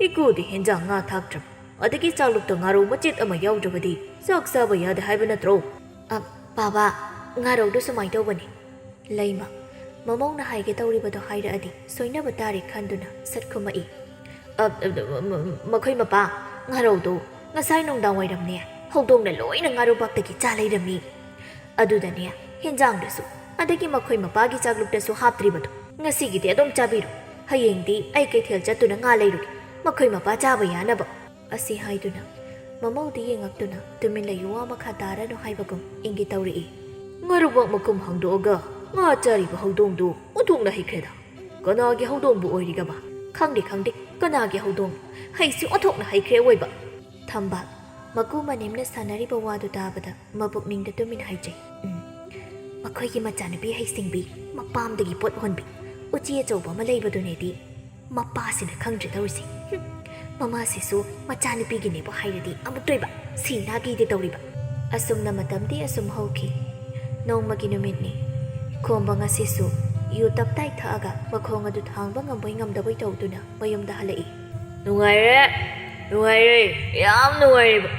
ꯏꯀꯨꯗꯤ ꯍꯦꯟꯖꯥꯡ ꯉꯥ ꯊꯥꯛꯇ꯭ꯔꯕ, ꯑꯗꯒꯤ ꯆꯥꯛꯂꯨꯛꯇ ꯉꯥꯔꯧ ꯃꯆꯦꯠ ꯑꯃ ꯌꯥꯎꯗ꯭ꯔꯕꯗꯤ ꯆꯥꯛ ꯆꯥꯕ ꯌꯥꯗꯦ ꯍꯥꯏꯕ ꯅꯠꯇ꯭ꯔꯣ?" "ꯑ, ꯕꯥꯕꯥ, ꯉꯥꯔꯧꯗꯨ ꯁꯨꯃꯥꯏꯅ ꯇꯧꯕꯅꯤ꯫" ꯂꯩꯃ, ꯃꯃꯧꯅ ꯍꯥꯏꯒꯦ ꯇꯧꯔꯤꯕꯗꯣ ꯍꯥꯏꯔꯛꯑꯗꯤ ꯁꯣꯏꯅꯕ ꯇꯥꯔꯦ ꯈꯟꯗꯨꯅ ꯁꯠ ꯈꯨꯝꯃꯛꯏ꯫ "ꯑ, ꯑ, ꯑ, ꯃ-, ꯃꯈꯣꯏ ꯃꯄꯥ, ꯉꯥꯔꯧꯗꯣ ꯉꯁꯥꯏ ꯅꯨꯡꯗꯥꯡ ꯋꯥꯏꯔꯝꯅꯦ, ꯍꯧꯗꯣꯡꯅ ꯂꯣꯏꯅ ꯉꯥꯔꯨꯕꯥꯛꯇꯒꯤ ꯆꯥ ꯂꯩꯔꯝꯃꯤ꯫ ꯑꯗꯨꯗꯅꯦ, ꯍꯦꯟꯖꯥꯡꯗꯨꯁꯨ, ꯑꯗꯒꯤ ꯃꯈꯣꯏ ꯃꯄꯥꯒꯤ ꯆꯥꯛꯂꯨꯛꯇꯁꯨ ꯍꯥꯞꯇ꯭ꯔꯤꯕꯗꯣ꯫ ꯉꯁꯤꯒꯤꯗꯤ ꯑꯗꯨꯝ ꯆꯥꯕꯤꯔꯣ꯫ ꯍꯌꯦꯡꯗꯤ ꯑꯩ ꯀꯩꯊꯦꯜ ꯆꯠꯇꯨꯅ ꯉꯥ ꯂꯩꯔꯨꯒꯦ, ꯃꯈꯣꯏ ꯃꯄꯥ ꯆꯥꯕ ꯌꯥꯅꯕ꯫" ꯑꯁꯤ ꯍꯥꯏꯗꯨꯅ ꯃꯃꯧꯗꯤ ꯌꯦꯡꯉꯛꯇꯨꯅ "ꯇꯨꯃꯤꯟ ꯂꯩꯌꯨ, ꯋꯥ ꯃꯈꯥ ꯇꯥꯔꯅꯨ" ꯍꯥꯏꯕꯒꯨꯝ ꯏꯪꯒꯤꯠ ꯇꯧꯔꯛꯏ꯫ "ꯉꯥꯔꯨꯕꯥꯛ ꯃꯈꯨꯝ ꯍꯥꯡꯗꯣꯛꯑꯒ ꯉꯥ ꯆꯥꯔꯤꯕ ꯍꯧꯗꯣꯡꯗꯨ ꯑꯣꯟꯊꯣꯛꯅ ꯍꯩꯈ꯭ꯔꯦꯗ꯫ ꯀꯅꯥꯒꯤ ꯍꯧꯗꯣꯡꯕꯨ ꯑꯣꯏꯔꯤꯒꯕ? ꯈꯪꯗꯦ, ꯈꯪꯗꯦ, ꯀꯅꯥꯒꯤ ꯍꯧꯗꯣꯡ? ꯍꯩꯁꯨ ꯑꯣꯟꯊꯣꯛꯅ ꯍꯩꯈ꯭ꯔꯦ ꯑꯋꯣꯏꯕ꯫" ꯊꯝꯕꯥꯜ, ꯃꯀꯨ ꯃꯅꯦꯝꯅ ꯁꯥꯟꯅꯔꯤꯕ ꯋꯥꯗꯨ ꯇꯥꯕꯗ ꯃꯄꯨꯛꯅꯤꯡꯗ ꯇꯨꯃꯤꯟ ꯍꯥꯏꯖꯩ꯫ "ꯎꯝ, ꯃꯈꯣꯏꯒꯤ ꯃꯆꯥꯅꯨꯄꯤ ꯍꯩꯁꯤꯡꯕꯤ, ꯃꯄꯥꯝꯗꯒꯤ ꯄꯣꯠ ꯍꯣꯟꯕꯤ, ꯎꯆꯤ ꯑꯆꯧꯕ ꯑꯃ ꯂꯩꯕꯗꯨꯅꯦꯗꯤ ꯃꯄꯥꯁꯤꯅ ꯈꯪꯗ꯭ꯔꯦ ꯇꯧꯔꯤꯁꯦ꯫ ꯍꯨꯝ, ꯃꯃꯥꯁꯤꯁꯨ ꯃꯆꯥꯅꯨꯄꯤꯒꯤꯅꯦꯕꯨ ꯍꯥꯏꯔꯗꯤ ꯑꯃꯨꯛꯇꯣꯏꯕ, ꯁꯤ ꯅꯥꯒꯤꯗꯤ ꯇꯧꯔꯤꯕ꯫ ꯑꯁꯨꯝꯅ ꯃꯇꯝꯗꯤ ꯑꯁꯨꯝ ꯍꯧꯈꯤ꯫ ꯅꯣꯡꯃꯒꯤ ꯅꯨꯃꯤꯠꯅꯤ꯫ ꯈꯣꯝꯕ ꯉꯁꯤꯁꯨ ꯌꯨ ꯇꯞꯇꯥꯏ ꯊꯛꯑꯒ ꯃꯈꯣꯡ ꯑꯗꯨ ꯊꯥꯡꯕ ꯉꯝꯕꯣꯏ ꯉꯝꯗꯕꯣꯏ ꯇꯧꯗꯨꯅ ꯃꯌꯨꯝꯗ ꯍꯜꯂꯛꯏ꯫ "ꯅꯨꯡꯉꯥꯏꯔꯦ, ꯅꯨꯡꯉꯥꯏꯔꯦ, ꯌꯥꯝ ꯅꯨꯡꯉꯥꯏꯔꯦꯕ꯫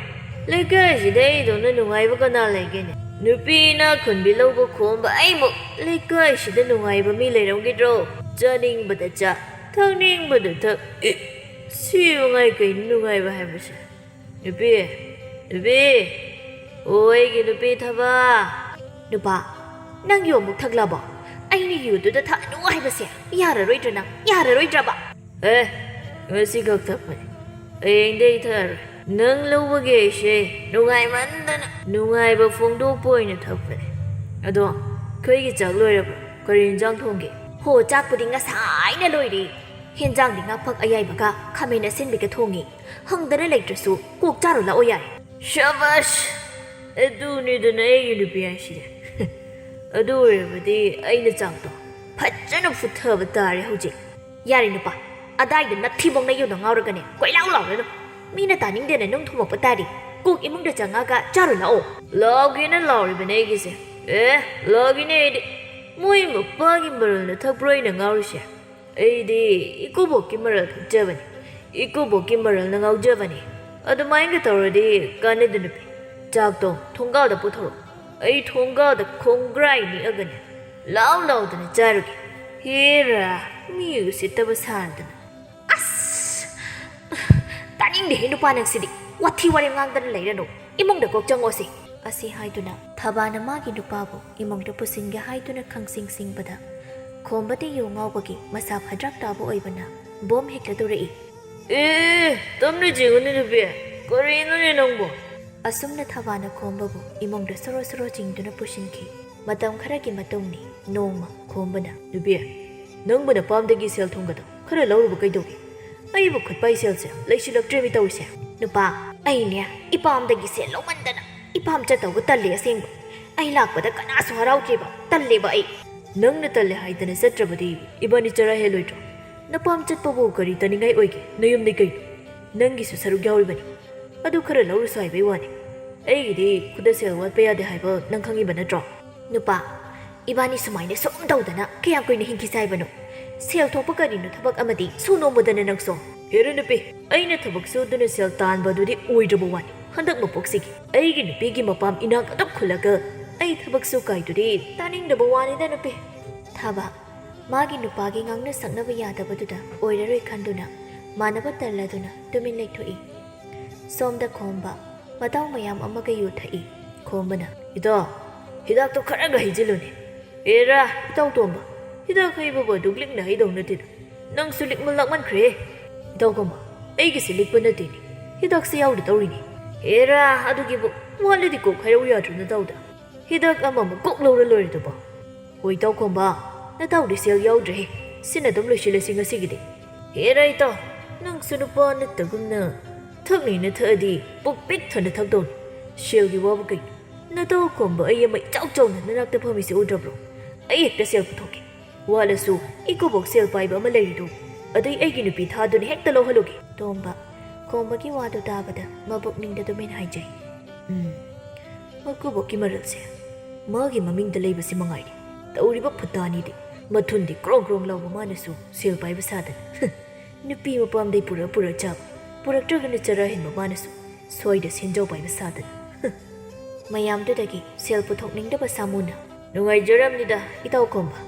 ꯂꯩꯀꯥꯏꯁꯤꯗ ꯑꯩꯗꯧꯅ ꯅꯨꯡꯉꯥꯏꯕ ꯀꯅꯥ ꯂꯩꯒꯦꯅꯦ? ꯅꯨꯄꯤ ꯏꯅꯥꯛ ꯈꯨꯟꯕꯤ ꯂꯧꯕ ꯈꯣꯝꯕ ꯑꯩꯃꯨꯛ ꯂꯩꯀꯥꯏꯁꯤꯗ ꯅꯨꯡꯉꯥꯏꯕ ꯃꯤ ꯂꯩꯔꯝꯈꯤꯗ꯭ꯔꯣ? ꯆꯥꯅꯤꯡꯕꯗ ꯆꯥ, ꯊꯛꯅꯤꯡꯕꯗ ꯊꯛ꯫ ꯑꯦ, ꯁꯤ ꯃꯉꯥꯏ ꯀꯩꯅꯣ ꯅꯨꯡꯉꯥꯏꯕ ꯍꯥꯏꯕꯁꯦ? ꯅꯨꯄꯤ, ꯅꯨꯄꯤ, ꯑꯣ ꯑꯩꯒꯤ ꯅꯨꯄꯤ ꯊꯕ꯫" "ꯅꯨꯄꯥ, ꯅꯪ ꯌꯨ ꯑꯃꯨꯛ ꯊꯛꯂꯕꯣ? ꯑꯩꯅ ꯌꯨꯗꯨꯗ ꯊꯛꯑꯅꯨ ꯍꯥꯏꯕꯁꯦ ꯌꯥꯔꯔꯣꯏꯗ꯭ꯔꯥ ꯅꯪ? ꯌꯥꯔꯔꯣꯏꯗ꯭ꯔꯕ?" "ꯑꯦ, ꯉꯁꯤꯈꯛ ꯊꯛꯄꯅꯦ, ꯍꯌꯦꯡꯗꯩ ꯊꯛꯑꯔꯣꯏ꯫ ꯅꯪ ꯂꯧꯕꯒꯤ ꯑꯩꯁꯦ ꯅꯨꯡꯉꯥꯏꯃꯟꯗꯅ ꯅꯨꯡꯉꯥꯏꯕ ꯐꯣꯡꯗꯣꯛꯄ ꯑꯣꯏꯅ ꯊꯛꯄꯅꯦ꯫ ꯑꯗꯣ ꯑꯩꯈꯣꯏꯒꯤ ꯆꯥꯛ ꯂꯣꯏꯔꯕ꯭ꯔꯣ? ꯀꯔꯤ ꯏꯟꯖꯥꯡ ꯊꯣꯡꯒꯦ?" "ꯍꯣ, ꯆꯥꯛꯄꯨꯗꯤ ꯉꯁꯥꯏꯅ ꯂꯣꯏꯔꯦ꯫ ꯍꯦꯟꯖꯥꯡꯗꯤ ꯉꯥ ꯐꯛ ꯑꯌꯥꯏꯕꯒ ꯈꯥꯃꯦꯟ ꯑꯁꯤꯟꯕꯤꯒ ꯊꯣꯡꯉꯤ꯫ ꯍꯪꯗꯅ ꯂꯩꯇ꯭ꯔꯁꯨ ꯀꯣꯛ ꯆꯥꯔꯨ ꯂꯥꯛꯑꯣ ꯌꯥꯔꯦ꯫" "ꯁꯕꯥꯁ! ꯑꯗꯨꯅꯤꯗꯅ ꯑꯩꯒꯤ ꯅꯨꯄꯤ ꯍꯥꯏꯁꯤꯗꯤ꯫" "ꯑꯗꯨ ꯑꯣꯏꯔꯕꯗꯤ ꯑꯩꯅ ꯆꯥꯛꯇꯣ ꯐꯖꯅ ꯐꯨꯠꯊꯕ ꯇꯥꯔꯦ ꯍꯧꯖꯤꯛ꯫" "ꯌꯥꯔꯦ ꯅꯨꯄꯥ, ꯑꯗꯥꯏꯗ ꯅꯊꯤꯕꯣꯡ ꯅꯌꯨꯅ ꯉꯥꯎꯔꯒꯅꯦ ꯀꯣꯏꯂꯥꯎ ꯂꯥꯎꯔꯅꯨ꯫ ꯃꯤꯅ ꯇꯥꯅꯤꯡꯗꯦꯅ ꯅꯨꯡ ꯊꯨꯝꯃꯛꯄ ꯇꯥꯔꯤ꯫ ꯀꯣꯛ ꯏꯃꯨꯡꯗ ꯆꯪꯉꯒ ꯆꯥꯔꯨ ꯂꯥꯛꯑꯣ꯫" "ꯂꯥꯎꯒꯦꯅ ꯂꯥꯎꯔꯤꯕꯅꯦ ꯑꯩꯒꯤꯁꯦ꯫ ꯑꯦ, ꯂꯥꯎꯒꯦꯅꯦ ꯑꯩꯗꯤ꯫ ꯃꯣꯏ ꯃꯄꯥꯒꯤ ꯃꯔꯜꯅ ꯊꯛꯄ꯭ꯔꯣ ꯑꯩꯅ ꯉꯥꯎꯔꯤꯁꯦ? ꯑꯩꯗꯤ ꯏꯀꯨꯕꯣꯛꯀꯤ ꯃꯔꯜ ꯊꯛꯆꯕꯅꯤ꯫ ꯏꯀꯨꯕꯣꯛꯀꯤ ꯃꯔꯜꯅ ꯉꯥꯎꯖꯕꯅꯤ꯫ ꯑꯗꯨꯃꯥꯏꯅꯒ ꯇꯧꯔꯗꯤ ꯀꯥꯟꯅꯗꯦ ꯅꯨꯄꯤ꯫ ꯆꯥꯛꯇꯣ ꯊꯣꯡꯒꯥꯜꯗ ꯄꯨꯊꯣꯔꯛꯑꯣ꯫ ꯑꯩ ꯊꯣꯡꯒꯥꯜꯗ ꯈꯣꯡꯒ꯭ꯔꯥꯏ ꯅꯤꯛꯑꯒꯅꯦ ꯂꯥꯎ ꯂꯥꯎꯗꯅ ꯆꯥꯔꯨꯒꯦ꯫ ꯍꯦꯔꯥ, ꯃꯤ ꯎꯁꯤꯠꯇꯕ ꯁꯥꯗꯅ꯫" "ꯑꯁ! ꯇꯥꯅꯤꯡꯗꯦꯍꯦ ꯅꯨꯄꯥ ꯅꯪꯁꯤꯗꯤ꯫ ꯋꯥꯊꯤ ꯋꯥꯔꯦꯝ ꯉꯥꯡꯗꯅ ꯂꯩꯔꯅꯨ꯫ ꯏꯃꯨꯡꯗ ꯀꯣꯛ ꯆꯪꯉꯣꯁꯤ꯫" ꯑꯁꯤ ꯍꯥꯏꯗꯨꯅ ꯊꯕꯥꯅ ꯃꯥꯒꯤ ꯅꯨꯄꯥꯕꯨ ꯏꯃꯨꯡꯗ ꯄꯨꯁꯤꯟꯒꯦ ꯍꯥꯏꯗꯨꯅ ꯈꯪꯁꯤꯡ ꯁꯤꯡꯕꯗ, ꯈꯣꯝꯕꯗꯤ ꯌꯨ ꯉꯥꯎꯕꯒꯤ ꯃꯁꯥ ꯐꯗ꯭ꯔꯥꯛ ꯇꯥꯕ ꯑꯣꯏꯕꯅ ꯕꯣꯝ ꯍꯦꯛꯂꯗꯧꯔꯛꯏ꯫ "ꯑꯦ, ꯇꯞꯅ ꯆꯤꯡꯉꯨꯅꯦ ꯅꯨꯄꯤ, ꯀꯔꯤꯅꯣꯅꯦ ꯅꯪꯕꯣ?" ꯑꯁꯨꯝꯅ ꯊꯕꯥꯅ ꯈꯣꯝꯕꯕꯨ ꯏꯃꯨꯡꯗ ꯁꯣꯔꯣ ꯁꯣꯔꯣ ꯆꯤꯡꯗꯨꯅ ꯄꯨꯁꯤꯟꯈꯤ꯫ ꯃꯇꯝ ꯈꯔꯒꯤ ꯃꯇꯨꯡꯅꯤ꯫ ꯅꯣꯡꯃ ꯈꯣꯝꯕꯅ, "ꯅꯨꯄꯤ, ꯅꯪꯕꯨ ꯅꯄꯥꯝꯗꯒꯤ ꯁꯦꯜ ꯊꯨꯝꯒꯗꯣ ꯈꯔ ꯂꯧꯔꯨꯕ ꯀꯩꯗꯧꯒꯦ? ꯑꯩꯕꯨ ꯈꯨꯠꯄꯥꯏ ꯁꯦꯜꯁꯦ ꯂꯩꯁꯤꯜꯂꯛꯇ꯭ꯔꯦꯃꯤ ꯇꯧꯔꯤꯁꯦ꯫" "ꯅꯨꯄꯥ, ꯑꯩꯅꯦ ꯏꯄꯥꯝꯗꯒꯤ ꯁꯦꯜ ꯂꯧꯃꯟꯗꯅ ꯏꯄꯥꯝ ꯆꯠꯇꯧꯕ ꯇꯜꯂꯦ ꯑꯁꯦꯡꯕ꯫ ꯑꯩ ꯂꯥꯛꯄꯗ ꯀꯅꯥꯁꯨ ꯍꯔꯥꯎꯗ꯭ꯔꯤꯕ꯫ ꯇꯜꯂꯦꯕ ꯑꯩ꯫ ꯅꯪꯅ ꯇꯜꯂꯦ ꯍꯥꯏꯗꯅ ꯆꯠꯇ꯭ꯔꯕꯗꯤ ꯏꯕꯥꯅꯤ ꯆꯔꯥ ꯍꯦꯜꯂꯣꯏꯗ꯭ꯔꯣ? ꯅꯄꯥꯝ ꯆꯠꯄꯕꯨ ꯀꯔꯤ ꯇꯥꯅꯤꯡꯉꯥꯏ ꯑꯣꯏꯒꯦ? ꯅꯌꯨꯝꯅꯤ ꯀꯩꯅꯣ꯫ ꯅꯪꯒꯤꯁꯨ ꯁꯔꯨꯛ ꯌꯥꯎꯔꯤꯕꯅꯤ꯫ ꯑꯗꯨ ꯈꯔ ꯂꯧꯔꯨꯁꯨ ꯍꯥꯏꯕꯩ ꯋꯥꯅꯤ꯫ ꯑꯩꯒꯤꯗꯤ ꯈꯨꯗ ꯁꯦꯜ ꯋꯥꯠꯄ ꯌꯥꯗꯦ ꯍꯥꯏꯕ ꯅꯪ ꯈꯪꯉꯤꯕ ꯅꯠꯇ꯭ꯔꯣ? ꯅꯨꯄꯥ, ꯏꯕꯥꯅꯤ ꯁꯨꯃꯥꯏꯅ ꯁꯨꯝ ꯇꯧꯗꯅ ꯀꯌꯥꯝ ꯀꯨꯏꯅ ꯍꯤꯡꯈꯤꯁꯦ ꯍꯥꯏꯕꯅꯣ? ꯁꯦꯜ ꯊꯣꯛꯄ ꯀꯔꯤꯅꯣ ꯊꯕꯛ ꯑꯃꯗꯤ ꯁꯨ ꯅꯣꯝꯃꯨꯗꯅ ꯅꯪꯁꯨ꯫ ꯍꯦꯔ ꯅꯨꯄꯤ, ꯑꯩꯅ ꯊꯕꯛ ꯁꯨꯗꯨꯅ ꯁꯦꯜ ꯇꯥꯟꯕ ꯑꯗꯨꯗꯤ ꯑꯣꯏꯗ꯭ꯔꯕ ꯋꯥꯅꯤ꯫ ꯍꯟꯗꯛ ꯃꯄꯣꯛꯁꯤꯒꯤ ꯑꯩꯒꯤ ꯅꯨꯄꯤꯒꯤ ꯃꯄꯥꯝ ꯏꯅꯥꯛ ꯑꯗꯨꯝ ꯈꯨꯜꯂꯒ ꯑꯩ ꯊꯕꯛ ꯁꯨ ꯀꯥꯏꯗꯨꯗꯤ ꯇꯥꯅꯤꯡꯗꯕ ꯋꯥꯅꯤꯗ ꯅꯨꯄꯤ꯫ ꯊꯕꯛ, ꯃꯥꯒꯤ ꯅꯨꯄꯥꯒꯤ ꯉꯥꯡꯅ ꯁꯛꯅꯕ ꯌꯥꯗꯕꯗꯨꯗ ꯑꯣꯏꯔꯔꯣꯏ ꯈꯟꯗꯨꯅ ꯃꯥꯟꯅꯕ ꯇꯜꯂꯗꯨꯅ ꯇꯨꯃꯤꯟ ꯂꯩꯊꯣꯛꯏ꯫ ꯁꯣꯝꯗ ꯈꯣꯝꯕ ꯃꯇꯥꯎ ꯃꯌꯥꯝ ꯑꯃꯒ ꯌꯨ ꯊꯛꯏ꯫ ꯈꯣꯝꯕꯅ, "ꯏꯇꯥꯎ, ꯍꯤꯗꯥꯛꯇꯣ ꯈꯔꯒ ꯍꯩꯖꯤꯜꯂꯨꯅꯦ꯫ ꯑꯦꯔꯥ, ꯏꯇꯥꯎ ꯇꯣꯝꯕ, ꯍꯤꯗꯥꯛ ꯍꯩꯕꯕꯨ ꯑꯗꯨꯛ ꯂꯤꯛꯅ ꯍꯩꯗꯧ ꯅꯠꯇꯦꯗ꯫ ꯅꯪꯁꯨ ꯂꯤꯛꯃꯟ ꯂꯥꯛꯃꯟꯈ꯭ꯔꯦ꯫ ꯏꯇꯥꯎ ꯈꯣꯝꯕ, ꯑꯩꯒꯤꯁꯦ ꯂꯤꯛꯄ ꯅꯠꯇꯦꯅꯦ꯫ ꯍꯤꯗꯥꯛꯁꯦ ꯌꯥꯎꯗ ꯇꯧꯔꯤꯅꯦ꯫ ꯑꯦꯔꯥ, ꯑꯗꯨꯒꯤꯕꯨ ꯋꯥꯠꯂꯗꯤ ꯀꯣꯛ ꯍꯥꯏꯔꯛꯎ ꯌꯥꯗ꯭ꯔꯣ ꯅꯇꯥꯎꯗ? ꯍꯤꯗꯥꯛ ꯑꯃꯃꯨꯛ ꯀꯣꯛ ꯂꯧꯔ ꯂꯣꯏꯔꯦꯗꯨꯕꯣ꯫" "ꯍꯣꯏ, ꯏꯇꯥꯎ ꯈꯣꯝꯕ, ꯅꯇꯥꯎꯗꯤ ꯁꯦꯜ ꯌꯥꯎꯗ꯭ꯔꯦꯍꯦ꯫ ꯁꯤꯅ ꯑꯗꯨꯝ ꯂꯣꯏꯁꯤꯜꯂꯁꯤ ꯉꯁꯤꯒꯤꯗꯤ꯫" "ꯍꯦꯔꯥ ꯏꯇꯥꯎ, ꯅꯪꯁꯨ ꯅꯨꯄꯥ ꯅꯠꯇꯒꯨꯝꯅ ꯊꯛꯅꯤꯅ ꯊꯛꯑꯗꯤ ꯄꯨꯛ ꯄꯤꯛ ꯊꯟꯅ ꯊꯛꯇꯧꯅꯤ꯫ ꯁꯦꯜꯒꯤ ꯋꯥꯕꯨ ꯀꯩꯅꯣ? ꯅꯇꯥꯎ ꯈꯣꯝꯕ ꯑꯩ ꯑꯃ ꯏꯆꯥꯎ ꯆꯥꯎꯅ ꯅꯅꯥꯛꯇ ꯐꯝꯃꯤꯁꯦ ꯎꯗ꯭ꯔꯕ꯭ꯔꯣ? ꯑꯩ ꯍꯦꯛꯇ ꯁꯦꯜ ꯄꯨꯊꯣꯛꯀꯦ꯫ ꯋꯥꯠꯂꯁꯨ ꯏꯀꯨꯕꯣꯛ ꯁꯦꯜ ꯄꯥꯏꯕ ꯑꯃ ꯂꯩꯔꯤꯗꯨ, ꯑꯗꯩ ꯑꯩꯒꯤ ꯅꯨꯄꯤ ꯊꯥꯗꯨꯅ ꯍꯦꯛꯇ ꯂꯧꯍꯜꯂꯨꯒꯦ꯫" ꯇꯣꯝꯕ, ꯈꯣꯝꯕꯒꯤ ꯋꯥꯗꯨ ꯇꯥꯕꯗ ꯃꯕꯨꯛꯅꯤꯡꯗ ꯇꯨꯃꯤꯟ ꯍꯥꯏꯖꯩ꯫ "ꯎꯝ, ꯃꯀꯨꯕꯣꯛꯀꯤ ꯃꯔꯜꯁꯦ ꯃꯥꯒꯤ ꯃꯃꯤꯡꯗ ꯂꯩꯕꯁꯤ ꯃꯉꯥꯏꯔꯦ꯫ ꯇꯧꯔꯤꯕ ꯐꯨꯇꯥꯅꯤꯗꯤ, ꯃꯊꯨꯟꯗꯤ ꯀ꯭ꯔꯣꯡ ꯀ꯭ꯔꯣꯡ ꯂꯥꯎꯕ ꯃꯥꯅꯁꯨ ꯁꯦꯜ ꯄꯥꯏꯕ ꯁꯥꯗꯅ꯫ ꯅꯨꯄꯤ ꯃꯄꯥꯝꯗꯩ ꯄꯨꯔ ꯄꯨꯔ ꯆꯥꯕ, ꯄꯨꯔꯛꯇ꯭ꯔꯒꯅ ꯆꯔꯥ ꯍꯦꯟꯕ ꯃꯥꯅꯁꯨ ꯁ꯭ꯋꯥꯏꯗ ꯁꯦꯟꯖꯥꯎ ꯄꯥꯏꯕ ꯁꯥꯗꯅ꯫" ꯃꯌꯥꯝꯗꯨꯗꯒꯤ ꯁꯦꯜ ꯄꯨꯊꯣꯛꯅꯤꯡꯗꯕ ꯁꯥꯃꯨꯅ, "ꯅꯨꯡꯉꯥꯏꯖꯔꯝꯅꯤꯗ, ꯏꯇꯥꯎ ꯈꯣꯝꯕ꯫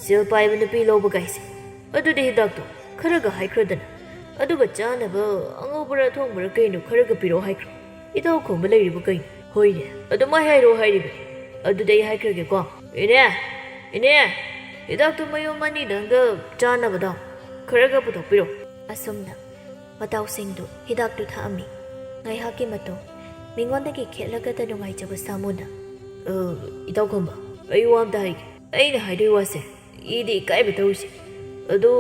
ꯁꯦꯜ ꯄꯥꯏꯕ ꯅꯨꯄꯤ ꯂꯧꯕ ꯀꯥꯏꯁꯦ꯫ ꯑꯗꯨꯗꯤ ꯍꯤꯗꯥꯛꯇꯣ ꯈꯔꯒ ꯍꯥꯏꯈ꯭ꯔꯗꯅ꯫ ꯑꯗꯨꯒ ꯆꯥꯅꯕ ꯑꯉꯧꯕꯔ ꯑꯊꯣꯡꯕꯔ ꯀꯩꯅꯣ ꯈꯔꯒ ꯄꯤꯔꯛꯑꯣ ꯍꯥꯏꯈ꯭ꯔꯣ꯫ ꯏꯇꯥꯎ ꯈꯣꯝꯕ ꯂꯩꯔꯤꯕ ꯀꯩꯅꯣ?" "ꯍꯣꯏꯅꯦ, ꯑꯗꯨꯃꯥꯏ ꯍꯥꯏꯔꯛꯑꯣ ꯍꯥꯏꯔꯤꯕꯅꯤ꯫ ꯑꯗꯨꯗꯤ ꯑꯩ ꯍꯥꯏꯈ꯭ꯔꯒꯦꯀꯣ꯫ ꯏꯅꯦ, ꯏꯅꯦ, ꯍꯤꯗꯥꯛꯇꯨ ꯃꯌꯨꯝ ꯑꯅꯤꯗꯪꯒ ꯆꯥꯅꯕꯗꯣ ꯈꯔꯒ ꯄꯨꯊꯣꯛꯄꯤꯔꯣ꯫" ꯑꯁꯨꯝꯅ ꯃꯇꯥꯎꯁꯤꯡꯗꯨ ꯍꯤꯗꯥꯛꯇꯨ ꯊꯛꯑꯝꯃꯤ꯫ ꯉꯥꯏꯍꯥꯛꯀꯤ ꯃꯇꯨꯡ, ꯃꯤꯉꯣꯟꯗꯒꯤ ꯈꯦꯠꯂꯒꯇ ꯅꯨꯡꯉꯥꯏꯖꯕ ꯁꯥꯃꯨꯅ, "ꯑ, ꯏꯇꯥꯎ ꯈꯣꯝꯕ, ꯑꯩ ꯋꯥ ꯑꯝꯇ ꯍꯥꯏꯒꯦ꯫ ꯑꯩꯅ ꯍꯥꯏꯗꯣꯏ ꯋꯥꯁꯦ, ꯏꯗꯤ ꯏꯀꯥꯏꯕ ꯇꯧꯔꯤꯁꯦ꯫ ꯑꯗꯣ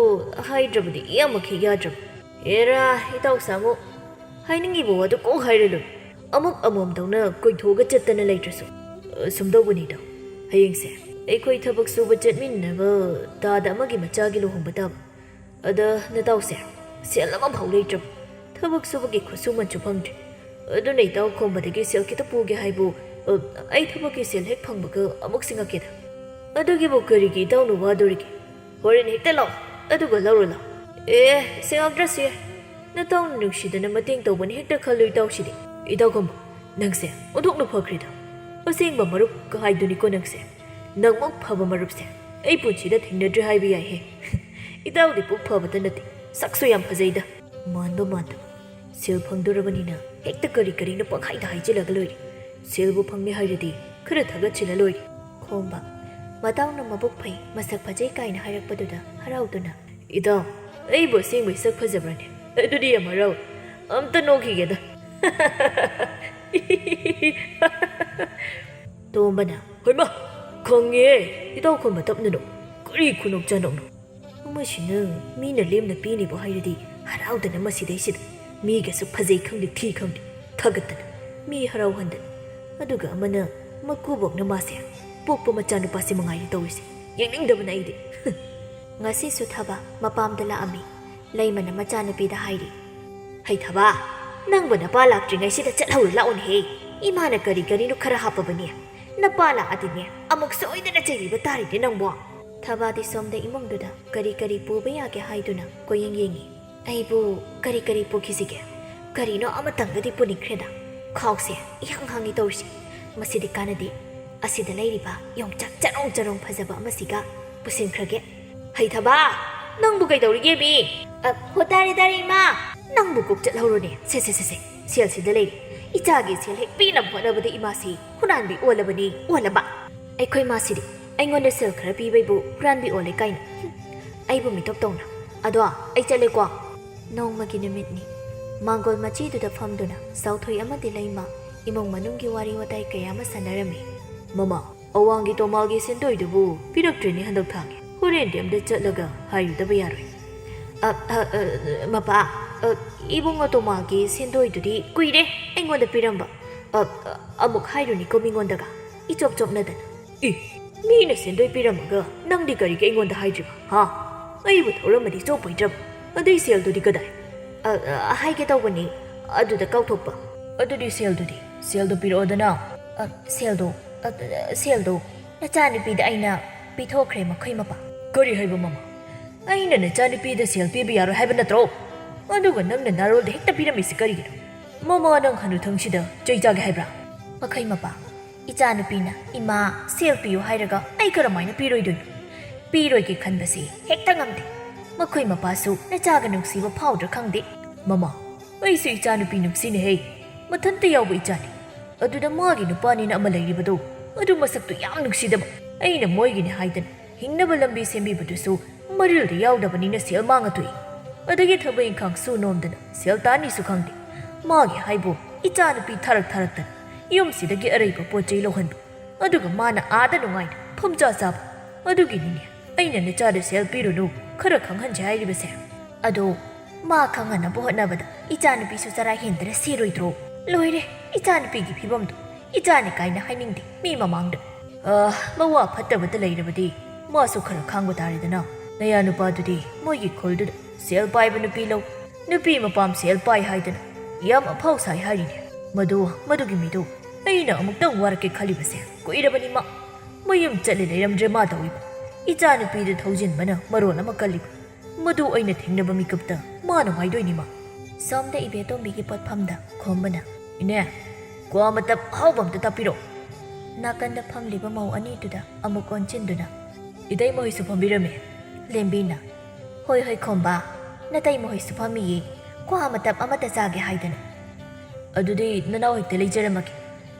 ꯍꯥꯏꯗ꯭ꯔꯕꯗꯤ ꯏꯌꯥꯃꯛ ꯍꯦꯛ ꯌꯥꯗ꯭ꯔꯕ꯫" "ꯑꯦꯔꯥ, ꯏꯇꯥꯎ ꯁꯥꯃꯨ, ꯍꯥꯏꯅꯤꯡꯉꯤꯕ ꯋꯥꯗꯨ ꯀꯣꯛ ꯍꯥꯏꯔ ꯂꯣꯏꯔꯦ꯫ ꯑꯃꯨꯛ ꯑꯃꯣꯝꯗꯧꯅ ꯀꯣꯏꯊꯣꯛꯑꯒ ꯆꯠꯇꯅ ꯂꯩꯇ꯭ꯔꯁꯨ꯫ ꯑ, ꯁꯨꯝꯗꯧꯕꯅꯤꯗ, ꯍꯌꯦꯡꯁꯦ ꯑꯩꯈꯣꯏ ꯊꯕꯛ ꯁꯨꯕ ꯆꯠꯃꯤꯟꯅꯕ ꯗꯥꯗꯥ ꯑꯃꯒꯤ ꯃꯆꯥꯒꯤ ꯂꯨꯍꯣꯡꯕ ꯇꯥꯕ꯫ ꯑꯗ ꯅꯇꯥꯎꯁꯦ ꯁꯦꯜ ꯑꯃꯐꯥꯎ ꯂꯩꯇ꯭ꯔꯕ꯫ ꯊꯕꯛ ꯁꯨꯕꯒꯤ ꯈꯨꯠꯁꯨꯃꯟꯁꯨ ꯐꯪꯗ꯭ꯔꯦ꯫ ꯑꯗꯨꯅ ꯏꯇꯥꯎ ꯈꯣꯝꯕꯗꯒꯤ ꯁꯦꯜ ꯈꯤꯇ ꯄꯨꯒꯦ ꯍꯥꯏꯕꯨ, ꯑ, ꯑꯩ ꯊꯕꯛꯀꯤ ꯁꯦꯜ ꯍꯦꯛ ꯐꯪꯕꯒ ꯑꯃꯨꯛ ꯁꯤꯡꯉꯛꯀꯦꯗ꯫ ꯑꯗꯨꯒꯤꯕꯨ ꯀꯔꯤꯒꯤ ꯏꯇꯥꯎꯅ ꯋꯥꯗꯣꯔꯤꯒꯦ? ꯍꯣꯔꯦꯟ ꯍꯦꯛꯇ ꯂꯥꯛꯑꯣ, ꯑꯗꯨꯒ ꯂꯧꯔꯣ ꯂꯥꯛꯑꯣ꯫ ꯑꯦ, ꯁꯤꯡꯉꯛꯇ꯭ꯔꯁꯨ ꯌꯥꯏ꯫ ꯅꯇꯥꯎꯅ ꯅꯨꯡꯁꯤꯗꯅ ꯃꯇꯦꯡ ꯇꯧꯕꯅꯤ ꯍꯦꯛꯇ ꯈꯜꯂꯨ ꯏꯇꯥꯎꯁꯤꯗꯤ꯫ ꯏꯇꯥꯎ ꯈꯣꯝꯕ, ꯅꯪꯁꯦ ꯑꯣꯟꯊꯣꯛꯅ ꯐꯈ꯭ꯔꯦꯗ꯫ ꯑꯁꯦꯡꯕ ꯃꯔꯨꯞ ꯍꯥꯏꯗꯨꯅꯤꯀꯣ ꯅꯪꯁꯦ꯫ ꯅꯪꯃꯨꯛ ꯐꯕ ꯃꯔꯨꯞꯁꯦ ꯑꯩ ꯄꯨꯟꯁꯤꯗ ꯊꯦꯡꯅꯗ꯭ꯔꯤ ꯍꯥꯏꯕ ꯌꯥꯏꯍꯦ꯫ ꯏꯇꯥꯎꯗꯤ ꯄꯨꯛ ꯐꯕꯇ ꯅꯠꯇꯦ, ꯁꯛꯁꯨ ꯌꯥꯝ ꯐꯖꯩꯗ꯫ ꯃꯥꯟꯕ ꯃꯥꯟꯗꯕ꯫ ꯁꯦꯜ ꯐꯪꯗꯣꯔꯕꯅꯤꯅ ꯍꯦꯛꯇ ꯀꯔꯤ ꯀꯔꯤꯅꯣ ꯄꯪꯍꯥꯏꯗ ꯍꯥꯏꯖꯤꯜꯂꯒ ꯂꯣꯏꯔꯦ꯫ ꯁꯦꯜꯕꯨ ꯐꯪꯂꯦ ꯍꯥꯏꯔꯗꯤ ꯈꯔ ꯊꯥꯒꯠꯁꯤꯜꯂ ꯂꯣꯏꯔꯦ꯫ ꯈꯣꯝꯕ, ꯃꯇꯥꯎꯅ ꯃꯕꯨꯛ ꯐꯩ, ꯃꯁꯛ ꯐꯖꯩ ꯀꯥꯏꯅ ꯍꯥꯏꯔꯛꯄꯗꯨꯗ ꯍꯔꯥꯎꯗꯨꯅ, ꯏꯇꯥꯎ, ꯑꯩꯕꯨ ꯑꯁꯦꯡꯕꯩ ꯁꯛ ꯐꯖꯕ꯭ꯔꯅꯦ? ꯑꯗꯨꯗꯤ ꯌꯥꯝ ꯍꯔꯥꯎ꯫ ꯑꯝꯇ ꯅꯣꯛꯈꯤꯒꯦꯗ꯫ ꯇꯣꯝꯕꯅ, ꯍꯣꯏꯃ, ꯈꯪꯉꯦ꯫ ꯏꯇꯥꯎ ꯈꯣꯝꯕ, ꯇꯞꯅꯅꯣ꯫ ꯀꯔꯤ ꯈꯨꯅꯣꯛ ꯆꯥꯅꯣꯛꯅꯣ? ꯑꯃꯁꯤꯅ ꯃꯤꯅ ꯂꯦꯝꯅ ꯄꯤꯅꯤꯕꯨ ꯍꯥꯏꯔꯗꯤ ꯍꯔꯥꯎꯗꯅ ꯃꯁꯤꯗꯩꯁꯤꯗ ꯃꯤꯒꯁꯨ ꯐꯖꯩ ꯈꯪꯗꯦ ꯊꯤ ꯈꯪꯗꯦ ꯊꯥꯒꯠꯇꯅ ꯃꯤ ꯍꯔꯥꯎꯍꯟꯗꯅ꯫ ꯑꯗꯨꯒ ꯑꯃꯅ ꯃꯀꯨꯕꯣꯛꯅ ꯃꯥꯁꯦ ꯄꯣꯛꯄ ꯃꯆꯥꯅꯨꯄꯥꯁꯦ ꯃꯉꯥꯏꯔꯦ ꯇꯧꯔꯤꯁꯦ꯫ ꯌꯦꯡꯅꯤꯡꯗꯕꯅ ꯑꯩꯗꯤ꯫ ꯉꯁꯤꯁꯨ ꯊꯕ ꯃꯄꯥꯝꯗ ꯂꯥꯛꯑꯝꯃꯤ꯫ ꯂꯩꯃꯅ ꯃꯆꯥꯅꯨꯄꯤꯗ ꯍꯥꯏꯔꯤ, ꯍꯩꯊꯕ, ꯅꯪꯕꯨ ꯅꯄꯥ ꯂꯥꯛꯇ꯭ꯔꯤꯉꯩꯁꯤꯗ ꯆꯠꯍꯧꯔꯨ ꯂꯥꯛꯑꯣꯅꯦꯍꯦ꯫ ꯏꯃꯥꯅ ꯀꯔꯤ ꯀꯔꯤꯅꯣ ꯈꯔ ꯍꯥꯞꯄꯕꯅꯤ꯫ ꯅꯄꯥ ꯂꯥꯛꯑꯗꯤꯅꯦ ꯑꯃꯨꯛ ꯁꯣꯏꯗꯅ ꯆꯩꯕꯤꯕ ꯇꯥꯔꯤꯅꯦ ꯅꯪꯕꯨ꯫ ꯊꯕꯥꯗꯤ ꯁꯣꯝꯗ ꯏꯃꯨꯡꯗꯨꯗ ꯀꯔꯤ ꯀꯔꯤ ꯄꯨꯕ ꯌꯥꯒꯦ ꯍꯥꯏꯗꯨꯅ ꯀꯣꯏꯌꯦꯡ ꯌꯦꯡꯉꯤ꯫ ꯑꯩꯕꯨ ꯀꯔꯤ ꯀꯔꯤ ꯄꯨꯈꯤꯁꯤꯒꯦ? ꯀꯔꯤꯅꯣ ꯑꯃꯇꯪꯒꯗꯤ ꯄꯨꯅꯤꯡꯈ꯭ꯔꯦꯗ꯫ ꯈꯥꯎꯁꯦ ꯏꯍꯥꯡ ꯍꯥꯡꯉꯤ ꯇꯧꯔꯤꯁꯦ꯫ ꯃꯁꯤꯗꯤ ꯀꯥꯟꯅꯗꯦ꯫ ꯑꯁꯤꯗ ꯂꯩꯔꯤꯕ ꯌꯣꯡꯆꯥꯛ ꯆꯔꯣꯡ ꯆꯔꯣꯡ ꯐꯖꯕ ꯑꯃꯁꯤꯒ ꯄꯨꯁꯤꯟꯈ꯭ꯔꯒꯦ꯫ ꯍꯩꯊꯕ, ꯅꯪꯕꯨ ꯀꯩꯗꯧꯔꯤꯒꯦ ꯃꯤ? ꯑ, ꯍꯣ, ꯇꯥꯔꯦ, ꯇꯥꯔꯦ, ꯏꯃꯥ꯫ ꯅꯪꯕꯨ ꯀꯣꯛ ꯆꯠꯍꯧꯔꯣꯅꯦ꯫ ꯁꯦ, ꯁꯦ, ꯁꯦ, ꯁꯦ꯫ ꯁꯦꯜꯁꯤꯗ ꯂꯩꯔꯦ꯫ ꯏꯆꯥꯒꯤ ꯁꯦꯜ ꯍꯦꯛ ꯄꯤꯅꯕ ꯍꯣꯠꯅꯕꯗ ꯏꯃꯥꯁꯤ ꯍꯨꯔꯥꯟꯕꯤ ꯑꯣꯜꯂꯕꯅꯤ, ꯑꯣꯜꯂꯕ꯫ ꯑꯩꯈꯣꯏ ꯃꯥꯁꯤꯗꯤ ꯑꯩꯉꯣꯟꯗ ꯁꯦꯜ ꯈꯔ ꯄꯤꯕꯩꯕꯨ ꯍꯨꯔꯥꯟꯕꯤ ꯑꯣꯜꯂꯦ ꯀꯥꯏꯅ꯫ ꯍꯨꯝ, ꯑꯩꯕꯨ ꯃꯤꯇꯣꯞ ꯇꯧꯅ꯫ ꯑꯗꯣ ꯑꯩ ꯆꯠꯂꯦꯀꯣ꯫ ꯅꯣꯡꯃꯒꯤ ꯅꯨꯃꯤꯠꯅꯤ꯫ ꯃꯥꯡꯒꯣꯜ ꯃꯆꯤꯗꯨꯗ ꯐꯝꯗꯨꯅ ꯆꯥꯎꯊꯣꯏ ꯑꯃꯗꯤ ꯂꯩꯃ ꯏꯃꯨꯡ ꯃꯅꯨꯡꯒꯤ ꯋꯥꯔꯤ ꯋꯥꯇꯥꯏ ꯀꯌꯥ ꯑꯃ ꯁꯥꯟꯅꯔꯝꯃꯤ꯫ ꯃꯃꯥ, ꯑꯋꯥꯡꯒꯤ ꯇꯣꯃꯥꯜꯒꯤ ꯁꯦꯟꯗꯣꯏꯗꯨꯕꯨ ꯄꯤꯔꯛꯇ꯭ꯔꯦꯅꯦ ꯍꯟꯗꯛ ꯊꯥꯒꯤ꯫ ꯍꯣꯔꯦꯟꯗꯤ ꯑꯝꯇ ꯆꯠꯂꯒ ꯍꯥꯏꯔꯨꯗꯕ ꯌꯥꯔꯣꯏ꯫ ꯑ, ꯑ, ꯑ, ꯃꯄꯥ, ꯑ, ꯏꯕꯨꯡꯉꯣ ꯇꯣꯃꯥꯜꯒꯤ ꯁꯦꯟꯗꯣꯏꯗꯨꯗꯤ ꯀꯨꯏꯔꯦ ꯑꯩꯉꯣꯟꯗ ꯄꯤꯔꯝꯕ꯫ ꯑ, ꯑ, ꯑꯃꯨꯛ ꯍꯥꯏꯔꯨꯅꯤꯀꯣ ꯃꯤꯉꯣꯟꯗꯒ꯫ ꯏꯆꯣꯞ ꯆꯣꯞꯅꯗꯅ꯫ "ꯏ, ꯃꯤꯅ ꯁꯦꯟꯗꯣꯏ ꯄꯤꯔꯝꯃꯒ ꯅꯪꯗꯤ ꯀꯔꯤꯒꯤ ꯑꯩꯉꯣꯟꯗ ꯍꯥꯏꯗ꯭ꯔꯤꯕ, ꯍꯥ? ꯑꯩꯕꯨ ꯊꯧꯔꯝꯃꯗꯤ ꯆꯣꯞꯄꯣꯏꯗ꯭ꯔꯕ? ꯑꯗꯨꯏ ꯁꯦꯜꯗꯨꯗꯤ ꯀꯗꯥꯏ?" "ꯑ, ꯑ, ꯍꯥꯏꯒꯦ ꯇꯧꯕꯅꯤ, ꯑꯗꯨꯗ ꯀꯥꯎꯊꯣꯛꯄ꯫ ꯑꯗꯨꯗꯤ ꯁꯦꯜꯗꯨꯗꯤ? ꯁꯦꯜꯗꯣ ꯄꯤꯔꯛꯑꯣꯗꯅ꯫" "ꯑ, ꯁꯦꯜꯗꯣ, ꯑ, ꯑ, ꯁꯦꯜꯗꯣ ꯅꯆꯥꯅꯨꯄꯤꯗ ꯑꯩꯅ ꯄꯤꯊꯣꯛꯈ꯭ꯔꯦ, ꯃꯈꯣꯏ ꯃꯄꯥ꯫" "ꯀꯔꯤ ꯍꯥꯏꯕ, ꯃꯃꯥ? ꯑꯩꯅ ꯅꯆꯥꯅꯨꯄꯤꯗ ꯁꯦꯜ ꯄꯤꯕ ꯌꯥꯔꯣꯏ ꯍꯥꯏꯕ ꯅꯠꯇ꯭ꯔꯣ? ꯑꯗꯨꯒ ꯅꯪꯅ ꯅꯥꯔꯣꯜꯗ ꯍꯦꯛꯇ ꯄꯤꯔꯝꯃꯤꯁꯤ ꯀꯔꯤꯒꯤꯅꯣ? ꯃꯃꯥ, ꯅꯪ ꯍꯅꯨꯊꯪꯁꯤꯗ ꯆꯩ ꯆꯥꯒꯦ ꯍꯥꯏꯕ꯭ꯔꯥ?" "ꯃꯈꯣꯏ ꯃꯄꯥ, ꯏꯆꯥꯅꯨꯄꯤꯅ ꯏꯃꯥ ꯁꯦꯜ ꯄꯤꯌꯨ ꯍꯥꯏꯔꯒ ꯑꯩ ꯀꯔꯝꯍꯥꯏꯅ ꯄꯤꯔꯣꯏꯗꯣꯏꯅꯣ? ꯄꯤꯔꯣꯏꯒꯦ ꯈꯟꯕꯁꯤ ꯍꯦꯛꯇ ꯉꯝꯗꯦ꯫ ꯃꯈꯣꯏ ꯃꯄꯥꯁꯨ ꯅꯆꯥꯒ ꯅꯨꯡꯁꯤꯕ ꯐꯥꯎꯗ꯭ꯔꯥ ꯈꯪꯗꯦ꯫" "ꯃꯃꯥ, ꯑꯩꯁꯨ ꯏꯆꯥꯅꯨꯄꯤ ꯅꯨꯡꯁꯤꯅꯦꯍꯦ꯫ ꯃꯊꯟꯇ ꯌꯥꯎꯕ ꯏꯆꯥꯅꯤ꯫ ꯑꯗꯨꯗ ꯃꯥꯒꯤ ꯅꯨꯄꯥꯅꯤꯅ ꯑꯃ ꯂꯩꯔꯤꯕꯗꯣ, ꯑꯗꯨ ꯃꯁꯛꯇꯨ ꯌꯥꯝ ꯅꯨꯡꯁꯤꯗꯕ꯫ ꯑꯩꯅ ꯃꯣꯏꯒꯤꯅꯤ ꯍꯥꯏꯗꯅ ꯍꯤꯡꯅꯕ ꯂꯝꯕꯤ ꯁꯦꯝꯕꯤꯕꯗꯨꯁꯨ ꯃꯔꯤꯜꯗ ꯌꯥꯎꯗꯕꯅꯤꯅ ꯁꯦꯜ ꯃꯥꯡꯉ ꯇꯣꯛꯏ꯫ ꯑꯗꯒꯤ ꯊꯕꯛ ꯏꯪꯈꯥꯡ ꯁꯨ ꯅꯣꯝꯗꯅ ꯁꯦꯜ ꯇꯥꯅꯤꯁꯨ ꯈꯪꯗꯦ꯫ ꯃꯥꯒꯤ ꯍꯥꯏꯕꯨ ꯏꯆꯥꯅꯨꯄꯤ ꯊꯥꯔꯛ ꯊꯥꯔꯛꯇꯅ ꯌꯨꯝꯁꯤꯗꯒꯤ ꯑꯔꯩꯕ ꯄꯣꯠ ꯆꯩ ꯂꯧꯍꯟꯕ, ꯑꯗꯨꯒ ꯃꯥꯅ ꯑꯥꯗ ꯅꯨꯡꯉꯥꯏꯅ ꯐꯝꯆꯥ ꯆꯥꯕ꯫ ꯑꯗꯨꯒꯤꯅꯤꯅꯦ ꯑꯩꯅ ꯅꯆꯥꯗ ꯁꯦꯜ ꯄꯤꯔꯨꯅꯨ, ꯈꯔ ꯈꯪꯍꯟꯁꯦ ꯍꯥꯏꯔꯤꯕꯁꯦ꯫ ꯑꯗꯣ ꯃꯥ ꯈꯪꯍꯟꯅꯕ ꯍꯣꯠꯅꯕꯗ ꯏꯆꯥꯅꯨꯄꯤꯁꯨ ꯆꯔꯥ ꯍꯦꯟꯗꯅ ꯁꯤꯔꯣꯏꯗ꯭ꯔꯣ? ꯂꯣꯏꯔꯦ ꯏꯆꯥꯅꯨꯄꯤꯒꯤ ꯐꯤꯕꯝꯗꯣ꯫ ꯏꯆꯥꯅꯤ ꯀꯥꯏꯅ ꯍꯥꯏꯅꯤꯡꯗꯦ ꯃꯤ ꯃꯃꯥꯡꯗ꯫ ꯑ, ꯃꯋꯥ ꯐꯠꯇꯕꯇ ꯂꯩꯔꯕꯗꯤ ꯃꯥꯁꯨ ꯈꯔ ꯈꯥꯡꯕ ꯇꯥꯔꯦꯗꯅ꯫ ꯅꯌꯥ ꯅꯨꯄꯥꯗꯨꯗꯤ ꯃꯣꯏꯒꯤ ꯈꯨꯜꯗꯨꯗ ꯁꯦꯜ ꯄꯥꯏꯕ ꯅꯨꯄꯤ ꯂꯧ, ꯅꯨꯄꯤ ꯃꯄꯥꯝ ꯁꯦꯜ ꯄꯥꯏ ꯍꯥꯏꯗꯅ ꯌꯥꯝ ꯑꯐꯥꯎ ꯁꯥꯏ ꯍꯥꯏꯔꯤꯅꯦ꯫ ꯃꯗꯨ, ꯃꯗꯨꯒꯤ ꯃꯤꯗꯨ ꯑꯩꯅ ꯑꯃꯨꯛꯇꯪ ꯋꯥꯔꯛꯀꯦ ꯈꯜꯂꯤꯕꯁꯦ ꯀꯨꯏꯔꯕꯅꯤ꯫ ꯃꯥ ꯃꯌꯨꯝ ꯆꯠꯂꯦ ꯂꯩꯔꯝꯗ꯭ꯔꯦ ꯃꯥ ꯇꯧꯏꯕ꯫ ꯏꯆꯥꯅꯨꯄꯤꯗ ꯊꯧꯖꯤꯟꯕꯅ ꯃꯔꯣꯟ ꯑꯃ ꯀꯜꯂꯤꯕ꯫ ꯃꯗꯨ ꯑꯩꯅ ꯊꯦꯡꯅꯕ ꯃꯤꯀꯨꯞꯇ ꯃꯥ ꯅꯨꯡꯉꯥꯏꯗꯣꯏꯅꯤ ꯃꯥ꯫ ꯁꯣꯝꯗ ꯏꯕꯦꯇꯣꯝꯕꯤꯒꯤ ꯄꯣꯠꯐꯝꯗ ꯈꯣꯝꯕꯅ, "ꯏꯅꯦ, ꯀ꯭ꯋꯥ ꯃꯇꯞ ꯑꯍꯥꯎꯕ ꯑꯝꯇ ꯇꯥꯛꯄꯤꯔꯣ꯫" ꯅꯥꯀꯟꯗ ꯐꯝꯂꯤꯕ ꯃꯧ ꯑꯅꯤꯗꯨꯗ ꯑꯃꯨꯛ ꯑꯣꯟꯁꯤꯟꯗꯨꯅ, "ꯏꯇꯩꯃ ꯍꯣꯏꯁꯨ ꯐꯝꯕꯤꯔꯝꯃꯤ꯫" ꯂꯦꯝꯕꯤꯅ, "ꯍꯣꯏ, ꯍꯣꯏ, ꯈꯣꯝꯕ, ꯅꯇꯩꯃ ꯍꯣꯏꯁꯨ ꯐꯝꯃꯤꯌꯦ, ꯀ꯭ꯋꯥ ꯃꯇꯞ ꯑꯃꯇ ꯆꯥꯒꯦ ꯍꯥꯏꯗꯅ꯫" "ꯑꯗꯨꯗꯤ ꯅꯅꯥꯎ ꯍꯦꯛꯇ ꯂꯩꯖꯔꯝꯃꯒꯦ꯫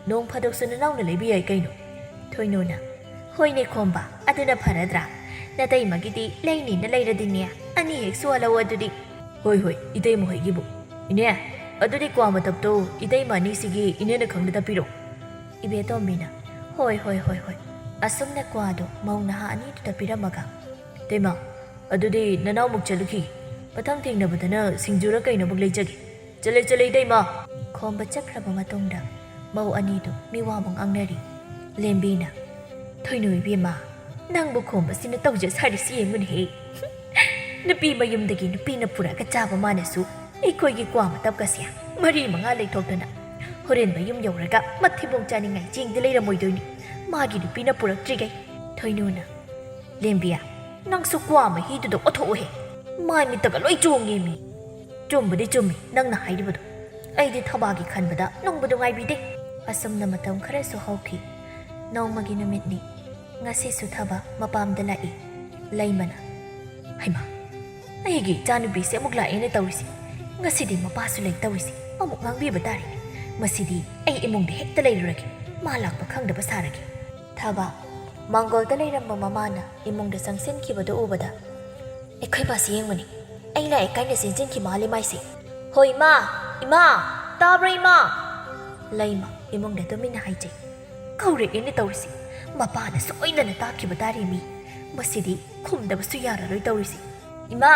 ꯅꯣꯡ ꯐꯥꯗꯣꯛꯁꯨ ꯅꯅꯥꯎꯅ ꯂꯩꯕ ꯌꯥꯏ ꯀꯩꯅꯣ꯫" ꯊꯣꯏꯅꯨꯅ, "ꯍꯣꯏꯅꯦ ꯈꯣꯝꯕ, ꯑꯗꯨꯅ ꯐꯔꯗ꯭ꯔꯥ? ꯅꯇꯩꯃꯒꯤꯗꯤ ꯂꯩꯅꯤꯅ ꯂꯩꯔꯗꯤꯅꯦ, ꯑꯅꯤ ꯍꯦꯛ ꯁꯨꯍꯜꯂꯛꯑꯣ ꯑꯗꯨꯗꯤ꯫" "ꯍꯣꯏ, ꯍꯣꯏ, ꯏꯇꯩꯃ ꯍꯣꯏꯒꯤꯕꯨ꯫ ꯏꯅꯦ, ꯑꯗꯨꯗꯤ ꯀ꯭ꯋꯥ ꯃꯇꯞꯇꯣ ꯏꯇꯩꯃ ꯑꯅꯤꯁꯤꯒꯤ ꯏꯅꯦꯅ ꯈꯪꯅ ꯇꯞꯄꯤꯔꯣ꯫" ꯏꯕꯦꯇꯣꯝꯕꯤꯅ, "ꯍꯣꯏ, ꯍꯣꯏ, ꯍꯣꯏ, ꯍꯣꯏ꯫" ꯑꯁꯨꯝꯅ ꯀ꯭ꯋꯥꯗꯣ ꯃꯧ ꯅꯍꯥ ꯑꯅꯤꯗꯨꯗ ꯄꯤꯔꯝꯃꯒ, "ꯏꯇꯩꯃ, ꯑꯗꯨꯗꯤ ꯅꯅꯥꯎꯃꯨꯛ ꯆꯠꯂꯨꯈꯤ꯫ ꯃꯊꯪ ꯊꯦꯡꯅꯕꯗꯅ ꯁꯤꯡꯖꯨꯔ ꯀꯩꯅꯣꯃꯨꯛ ꯂꯩꯖꯒꯦ꯫ ꯆꯠꯂꯦ, ꯆꯠꯂꯦ, ꯏꯇꯩꯃ!" ꯈꯣꯝꯕ ꯆꯠꯈ꯭ꯔꯕ ꯃꯇꯨꯡꯗ ꯃꯧ ꯑꯅꯤꯗꯨ ꯃꯤꯋꯥꯃꯨꯛ ꯉꯥꯡꯅꯔꯤ꯫ ꯂꯦꯝꯕꯤꯅ, "ꯊꯣꯏꯅꯨ ꯏꯕꯦꯝꯃ, ꯅꯪꯕꯨ ꯈꯣꯝꯕꯁꯤꯅ ꯇꯧꯖ ꯁꯥꯔꯤꯁꯤ ꯌꯦꯡꯉꯨꯅꯦꯍꯦ꯫ ꯅꯨꯄꯤ ꯃꯌꯨꯝꯗꯒꯤ ꯅꯨꯄꯤꯅ ꯄꯨꯔꯛꯑꯒ ꯆꯥꯕ ꯃꯥꯅꯁꯨ ꯑꯩꯈꯣꯏꯒꯤ ꯀ꯭ꯋꯥ ꯃꯇꯞꯀꯁꯦ ꯃꯔꯤ ꯃꯉꯥ ꯂꯩꯊꯣꯛꯇꯅ ꯍꯣꯔꯦꯟ ꯃꯌꯨꯝ ꯌꯧꯔꯒ ꯃꯊꯤꯕꯣꯡ ꯆꯥꯅꯤꯡꯉꯥꯏ ꯆꯦꯡꯗꯤ ꯂꯩꯔꯝꯃꯣꯏꯗꯣꯏꯅꯤ, ꯃꯥꯒꯤ ꯅꯨꯄꯤꯅ ꯄꯨꯔꯛꯇ꯭ꯔꯤꯈꯩ꯫" ꯊꯣꯏꯅꯨꯅ, "ꯂꯦꯝꯕꯤꯌꯥ, ꯅꯪꯁꯨ ꯀ꯭ꯋꯥ ꯃꯍꯤꯗꯨꯗ ꯑꯣꯊꯣꯛꯎꯍꯦ꯫ ꯃꯥꯏ ꯃꯤꯠꯇꯒ ꯂꯣꯏ ꯆꯣꯡꯉꯦꯃꯤ꯫" "ꯆꯨꯝꯕꯨꯗꯤ ꯆꯨꯝꯃꯤ ꯅꯪꯅ ꯍꯥꯏꯔꯤꯕꯗꯣ꯫ ꯑꯩꯗꯤ ꯊꯕꯥꯒꯤ ꯈꯟꯕꯗ ꯅꯨꯡꯕꯨ ꯅꯨꯡꯉꯥꯏꯕꯤꯗꯦ꯫" ꯑꯁꯨꯝꯅ ꯃꯇꯝ ꯈꯔꯁꯨ ꯍꯧꯈꯤ꯫ ꯅꯣꯡꯃꯒꯤ ꯅꯨꯃꯤꯠꯅꯤ꯫ ꯉꯁꯤꯁꯨ ꯊꯕꯥ ꯃꯄꯥꯝꯗ ꯂꯥꯛꯏ꯫ ꯂꯩꯃꯅ, "ꯍꯩꯃꯥ, ꯑꯩꯒꯤ ꯏꯆꯥꯅꯨꯄꯤꯁꯦ ꯑꯃꯨꯛ ꯂꯥꯛꯑꯦꯅꯦ ꯇꯧꯔꯤꯁꯦ꯫ ꯉꯁꯤꯗꯤ ꯃꯄꯥꯁꯨ ꯂꯩ ꯇꯧꯔꯤꯁꯦ꯫ ꯑꯃꯨꯛ ꯉꯥꯡꯕꯤꯕ ꯇꯥꯔꯦ꯫ ꯃꯁꯤꯗꯤ ꯑꯩ ꯏꯃꯨꯡꯗ ꯍꯦꯛꯇ ꯂꯩꯔꯨꯔꯒꯦ꯫ ꯃꯥ ꯂꯥꯛꯄ ꯈꯪꯗꯕ ꯁꯥꯔꯒꯦ꯫" ꯊꯕꯥ ꯃꯥꯡꯒꯣꯜꯗ ꯂꯩꯔꯝꯕ ꯃꯃꯥꯅ ꯏꯃꯨꯡꯗ ꯆꯪꯁꯤꯟꯈꯤꯕꯗꯨ ꯎꯕꯗ, "ꯑꯩꯈꯣꯏ ꯃꯥꯁꯤ ꯌꯦꯡꯕꯅꯤ꯫ ꯑꯩ ꯂꯥꯛꯑꯦ ꯀꯥꯏꯅ ꯆꯦꯟꯁꯤꯟꯈꯤ ꯃꯥꯜꯂꯦ ꯃꯥꯏꯁꯦ꯫ ꯍꯣ ꯏꯃꯥ! ꯏꯃꯥ! ꯇꯥꯕ꯭ꯔꯣ ꯏꯃꯥ?" ꯂꯩꯃ ꯏꯃꯨꯡꯗ ꯇꯨꯃꯤꯟꯅ ꯍꯥꯏꯖꯩ꯫ "ꯀꯧꯔꯛꯑꯦꯅꯦ ꯇꯧꯔꯤꯁꯤ꯫ ꯃꯄꯥꯅ ꯁꯣꯏꯗꯅ ꯇꯥꯈꯤꯕ ꯇꯥꯔꯦ ꯃꯤ꯫ ꯃꯁꯤꯗꯤ ꯈꯨꯝꯗꯕꯁꯨ ꯌꯥꯔꯔꯣꯏ ꯇꯧꯔꯤꯁꯤ꯫ ꯏꯃꯥ!